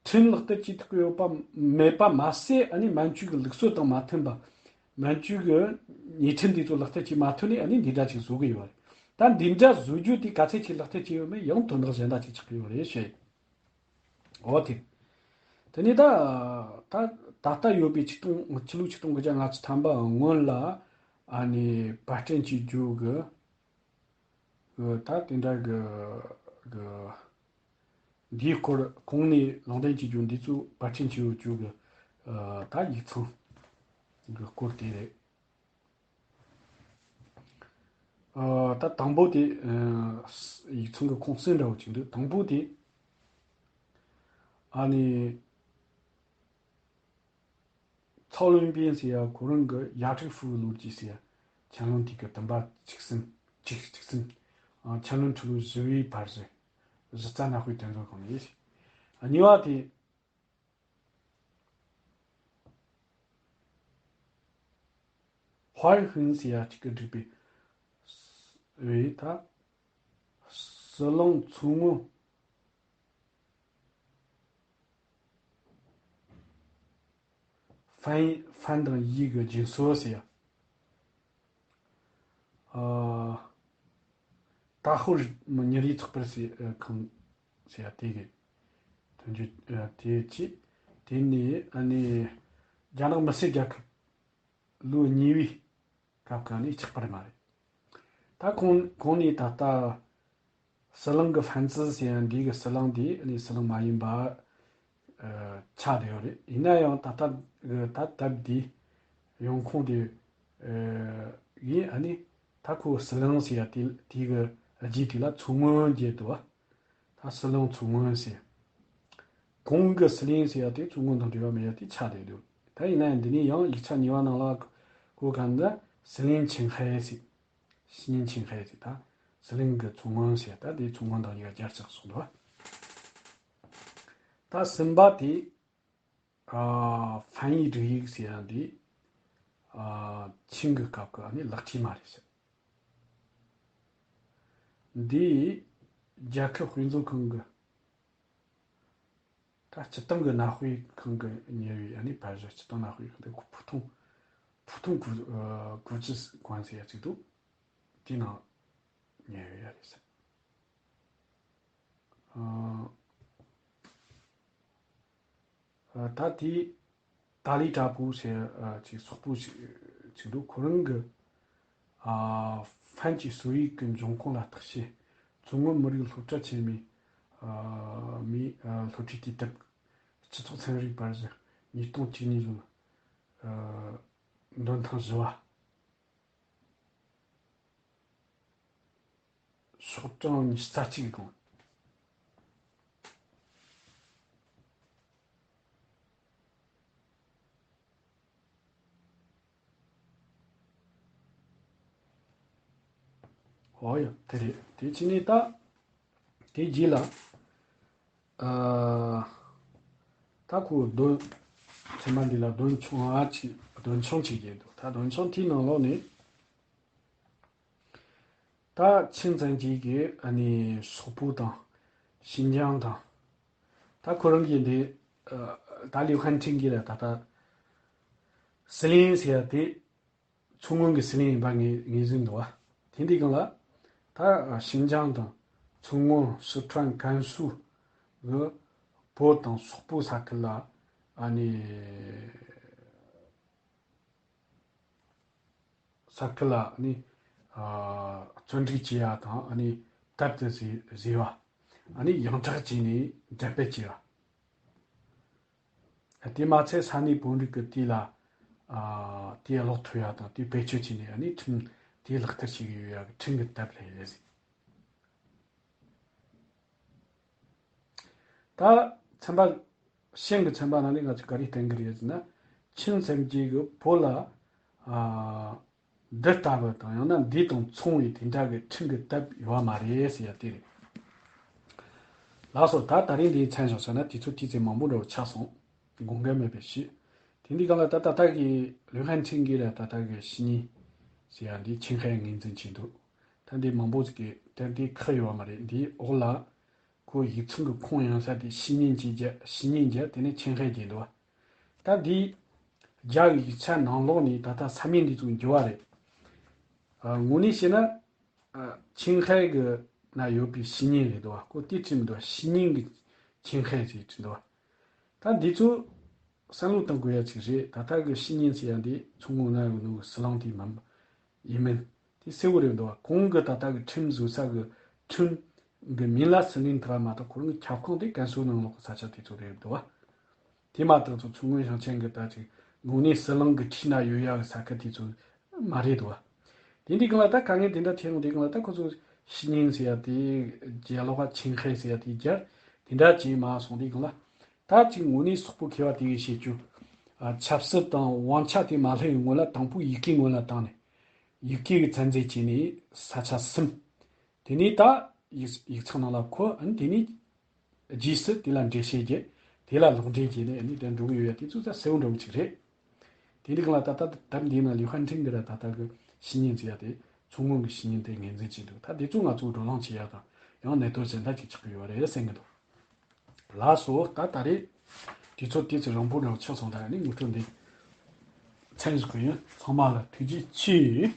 ཁྲིན་ལག་བསྟར་བྱེད་ཐུབ་ཀྱི་ཡོད་པ་མེད་པ་མ་ཟད། ཨ་ནི་མན་ཇུ་གི་ལུགས་སྲོལ་དང་མ་མཐུན་པ། མན་ཇུ་གི་ཉེས་ཁྲིམས་དེ་ཚོ་ལག་བསྟར་བྱེད་མ་ཐུབ་ནས་ཨ་ནི་འདི་འདྲ་ཅིག་བཟོ་གི་ཡོད་རེད། ད་འདི་འདྲ་བཟོ་རྒྱུ་དེ་ག་ཚད་ཅིག་ལག་བསྟར་བྱས་ཡོད་མེད་ཡང་དོན་དག་གཞན་དག་ཅིག་ཆགས་ཀྱི་ཡོད་རེད་ཞེས། འོ་དེ། དེ་ནས་ད། ད་ད་ལྟ་ཡོད་པའི་ཆིག་སྟོང་ཕྱི་ལོ་ཆིག་སྟོང་དགུ་བརྒྱ་ལྔ་བཅུ་ཐམ་པ་སྔོན་ལ་ཨ་ནི་པར་སྐྲུན་བྱེད་རྒྱུ་གི། གི་ད་དེ་འདྲ་གི་གི་འདིའི་སྐོར་གོང་ནས་ལུང་འདྲེན་བྱེད་རྒྱུ་འདི་ཚོ་པར་སྐྲུན་བྱེད་ཡོད་རྒྱུ་གི། ཨ། ད་ཡིག་ཚང་གི་སྐོར་དེ་རེད། ཨ། ད་དང་པོ་དེ། ཨ། ཡིག་ཚང་གི་ཁུངས་གསལ་འདྲ་བོ་ཅིག་འདུག་དང་པོ་དེ་ཨ་ནི། ཚའོ་ལུན་པིན་ཟེར་ཡ་ཁོ་རང་གི་ཡ་ཁྲི་ཧྥུའུ་ལོ་རྒྱུས་ཟེར་ཡ་ཆན་ལུན་དེ་གི་བསྟན་པ་བཅུ་གསུམ། བཅུ་བཅུ་གསུམ། ཨ། ཆན་ལུན་ཁྲི་ལོ་བཞི་བའི་བར་གྱི་གཞི་རྩ་ནག་པོའི་དོན་ཚོགས་ཁང་ཡིན། གཉིས་པ་དེ། ཧྭ་ཧུན་ཟེར་ཡ་གཅིག་གིས་བསྒྲིགས་པའི་རེད་ད། ཟི་ལིང་མཚོ་སྔོན། ཧྥན་ཧྥན་དང་ཡི་གི་རྒྱུན་སྲོལ་ཟེར་ཡ། ཨ། ཏ་ཧོར་མི་ཉིན་རེའི་ཚགས་པར་ཟེར་ཁང་ཟེར་ཡ་དེ་གི་དོན་བརྗོད་དེ་བྱས། དེ་ནས་ཨ་ནི་རྒྱ་ནག་མི་སེར་རྒྱལ་ཁབ་ལོ་གཉིས་པའི་སྐབས་ཀྱི་ནི་ཆགས་པར་མ་རེད། ད་གོང་གོང་ནས་ད་ལྟ་ཟི་ལིང་གི་ཧྥན་ཙི་ཟེར་ཡ་འདི་གི་ཟི་ལིང་འདི་ནི་ཟི་ལིང་མ་ཡིན་པ། ཨ། ཆགས་བསྡད་ཡོད་རེད། ཡིན་ན་ཡང་ད་ལྟ་གི་ད་སྟབས་བདེ་ཡོང་ཁུངས་དེ། ཨ། ཡིན། ཨ་ནི་ད་ཁོ་ཟི་ལིང་ཟེར་ཡ་དེ་དེ་གི་རྗེས་དེ་ལ་མཚོ་སྔོན་རྒྱས་འདུག་བ། ད་ཟི་ལིང་མཚོ་སྔོན་ཟེར། གོང་གི་ཟི་ལིང་ཟེར་ཡ་དེ་མཚོ་སྔོན་དང་འབྲེལ་བ་མེད་ཡ་དེ་ཆགས་བསྡད་འདུག་ད་ཡིན་ན་ཡང་འདི་ནས་ཡང་ཡིག་ཆ་གཉིས་པ་ནང་ལ་གོ་ག་འདི་ཟི་ལིང་ཆིང་ཧའེ་ཟེར། ཟི་ལིང་ཆིང་ཧའེ་ཟེར། ད་ཟི་ལིང་གི་མཚོ་སྔོན་ཟེར། ད་དེ་མཚོ་སྔོན་དང་གཉིས་ཀ་སྦྱར་ཆགས་སོང་འདུག་ད་གསུམ་པ་དེ། ཨ། ཧྥན་ཡི་སྒྲིག་ཡིག་ཟེར་ཡ་འདི། ཨ། ཆིང་གི་སྐབས་ཀྱི་ཨ་ནི་ལག་བྲིས་མ་རེད་ཟེར། འདི་རྒྱལ་ཁབ་དཔེ་མཛོད་ཁང་གི། ད་སྤྱི་བཏང་གི་གནའ་དཔེ་ཁང་གི་ཉེ་བའི་ཨ་ནི་བར་གཞི་སྤྱི་བཏང་གནའ་དཔེ་ཁང་དེ་ཕུ་ཐུང་། ཕུ་ཐུང་གུ་ཨ་གུ་ཅི་ཀོན་ཟེར་ཡ་ཅིག་འདུག་དེའི་ནང་ཉེ་བའི་ཡ་རེད་ཟེར། ཨ། ཨ། ད་དེའི་ཏཱ་ལི་དྲག་པོ་ཟེར་ཡ་ཅིག་སོག་པོ་ཞིག་ཅིག་འདུག་ཁོ་རང་གི། ཨ། ཧྥན་གྱི་སོ་ཡིག་གི་འབྱུང་ཁུངས་ལ་བརྟག་དཔྱད། མཚོ་སྔོན་མི་རིགས་སློབ་གྲྭ་ཆེན་མོའི། ཨ། མིའི། ཨ། སློབ་ཁྲིད་དུས་དེབ། སྤྱི་ཚོགས་ཚན་རིག་པར་གཞི། ཉིས་སྟོང་བཅུ་གཉིས་ལོའི། ཨ། འདོན་ཐེངས་བཞི་པ། ཤོག་གྲངས་ཉི་ཤུ་རྩ་གཅིག་གི་གོང་། ཨོ་ཡ། དེ་རེད། དེ་ཕྱི་ནས་ད་དེ་རྗེས་ལ། ཨ། ད་ཁོ་འདོན། ཚད་མ་འདི་ལ་འདོན་ཆུང་ང་ཅིག་འདོན་ཆུང་ཅིག་བརྒྱབ་འདུག་ད་འདོན་ཆུང་དེའི་ནང་ལོགས་ནས། ད་ཆིང་ཙན་ཅི་གི་ཨ་ནི་སོག་པོ་དང་ཤིན་ཅང་དང་། ད་ཁོ་རང་གིས་འདི་ཨ་ད་ལིའུ་ཧན་ཁྲིན་གྱིས་ལ་ད་ལྟ་ཟི་ལིང་ཟེར་ཡ་དེ་མཚོ་སྔོན་གྱི་ཟི་ལིང་ཡིན་པ་ངེས་ངེས་ཟིན་འདུག་བ། དེ་འདི་གང་ལ་ད་ཤིན་ཅང་དང་མཚོ་སྔོན། སི་ཁྲོན། ཀན་སུའུ་གི་བོད་དང་སོག་པོ་ས་ཁུལ་ལ་ཨ་ནི་ས་ཁུལ་ལ་ནི་ཨ་བཙོན་འཇུག་བྱེད་ཡ་དང་ཨ་ནི་དེབ་ཏུ་བཟོས་བཟོས་པ། ཨ་ནི་ཡོངས་གྲགས་བྱས་ནས་འགྲེམས་སྤེལ་བྱས་པ། དེ་མ་ཚད་ས་གནས་བོད་རིགས་ཀྱི་དུས་ལ་ཨ་དེ་གློག་ཐུབ་ཡ་དང་དེ་བེད་སྤྱོད་བྱས་ནས་ཨ་ནི་ཁྲིམས་དེ་ལག་བསྟར་བྱེད་ཀྱི་ཡོད་ཡ་གི་ཁྲིམས་ཀྱི་དེབ་རེད། ད་ཚན་པ་ཤིང་གི་ཚན་པ་ནང་ནས་ང་ཚོས་ག་རེ་བསྟན་གྱི་རེད་ཟེར་ན། ཆིང་ཙན་ཅི་གིས་བོད་ལ་ཨ་འདི་ལྟ་བུ་དང་ཡང་ན་འདི་དང་མཚུངས་པའི་དེ་འདྲ་གི་ཁྲིམས་ཀྱི་དེབ་ཡོད་མ་རེད་ཟེར་ཡ་དེ་རེད། ལགས་སོ། ད་ད་རིང་འདིའི་མཚན་བཞག་ཟེར་ན་དུས་ཚོད་དུས་ཚོད་མང་པོ་འདྲ་བོ་ཆགས་སོང་། དགོངས་འགལ་མེད་པའི་ཞུ། དེ་འདི་གང་ལ་ད་ད་ལྟ་གི་ལིའུ་ཧན་ཁྲིན་གྱིས་ལ་ད་ལྟ་གི་ཤི་ཉིན་ཟེར་ཡ་འདི་ཆིང་ཧའེ་ངོས་འཛིན་བྱས་འདུག་ད་འདི་མང་པོ་ཟིག་གིས་ད་འདི་ཁག་ཡོད་མ་རེད། འདིའི་འོག་ལ་ཁོ་ཡིག་ཚང་གི་ཁུངས་ཡངས་ས་དེ་ཤི་ཉིན་གྱི་རྒྱ་ཤི་ཉིན་རྒྱ་དེ་ནས་ཆིང་ཧའེ་རྒྱས་འདུག་ད་འདི་རྒྱ་གི་ཡིག་ཆ་ནང་ལོགས་ནས་ད་ལྟ་ས་མིང་འདི་ཚོ་འགྱུར་བ་རེད། ཨ་དངོས་གནས་བཤད་ན། ཨ་ཆིང་ཧའེ་གི་ན་ཡོད་པའི་ཤི་ཉིན་རེད་འདུག་བ། ཁོ་དེ་བྲིས་མི་འདུག་བ། ཤི་ཉིན་གི་ཆིང་ཧའེ་ཟེར་བྲིས་འདུག་བ། ད་འདི་ཚོ་བསམ་བློ་གཏོང་དགོས་ཡ་ཅིག་རེད། ད་ལྟ་གི་ཤི་ཉིན་ཟེར་ཡ་འདི་མཚོ་སྔོན་ན་ཡོད་ནོ་གི་ཟི་ལིང་དེ་མིན་ཡིན་མིན་དེ་གསལ་བོ་རེད་འདུག་བ། གོང་གི་ད་ལྟ་གི་ཁྲིམས་བཟོ་ས་གི་ཁྲིམས་གི་མིང་ལ་ཟི་ལིང་དེ་ར་མ་གཏོགས་ཁོ་རང་གི་ཁྱབ་ཁོངས་དེ་ཀན་སུའུ་ནང་ལོགས་གི་ས་ཆ་དེ་ཚོ་རེད་འདུག་བ། དེ་མ་གཏོགས་ཚོ་མཚོ་སྔོན་ཞིང་ཆེན་གྱི་ད་ཅིག་དངོས་གནས་ཟི་ལིང་གི་འཁྲིས་ན་ཡོད་ཡག་གི་ས་ཁུལ་དེ་ཚོ་མ་རེད་དོ། དེ་འདི་གང་ལ་ད་དཀའ་ངལ་དེ་འདྲ་ཐེབས་ཡོང་དེ་གང་ལ་ད་ཁོ་ཚོ་ཤི་ཉིན་ཟེར་ཡ་དེ་རྒྱ་ལོག་ཆིང་ཧའེ་ཟེར་ཡ་དེ་རྒྱ་དེ་འདྲ་བྱས་མ་སོང་། དེ་གང་ལ་ད་ཅིག་དངོས་གནས་སོག་པོ་མཁས་པ་དེ་གིས་བཤད་རྒྱུ། ཨ་ཆབ་སྲིད་དང་དབང་ཆ་དེ་མ་སླེབས་པའི་སྔོན་ལ་དང་པོ་ཡི་གེ་སྔོན་ལ་བཏང་ནས་ཡི་གེ་གི་ཚན་རྩལ་བྱས་ནས་ས་ཆ་ཟིན། དེ་ནས་ད་ཡིག་ཡིག་ཚང་ནང་ལ་འཁོད། ཨ་ནི་དེ་ནས་རྗེས་སུ་དེ་ལ་འགྲེལ་བཤད་བརྒྱབ། དེ་ལ་ལོག་འགྲེལ་བརྒྱབ་ནས་ཨ་ནི་དེ་འགྲོ་གི་ཡོད་ཡ་དེ་ཚོ་ད་གསལ་བོ་འདྲ་བོ་ཅིག་རེད། དེ་འདི་གང་ལ་ད་ལྟ་དེབ་འདིའི་ནང་ལིའུ་ཧན་ཁྲིན་གྱིས་ར་ད་ལྟ་གི་ཤི་ཉིན་ཟེར་ཡ་དེ་མཚོ་སྔོན་གྱི་ཤི་ཉིན་དེ་ངོས་འཛིན་བྱས་འདུག་ད་དེ་ཚོ་ང་ཚོས་བགྲོ་གླེང་བྱེད་ཡ་དང་ཡང་གནད་དོན་གཞན་དག་ཅིག་ཆགས་ཀྱི་ཡོད་རེད་བསམ་གྱི་འདུག་ལགས་སོ། ད་ད་རེས་དུས་ཚོད་དེ་ཚོ་རིང་པོ་འདྲ་བོ་ཆགས་སོང་། ད་ནི་ངོ་སྤྲོད་འདི་མཚམས་བཞག་གི་ཡིན། ཚང་མ་ལ་ཐུགས་རྗེ་ཆེ།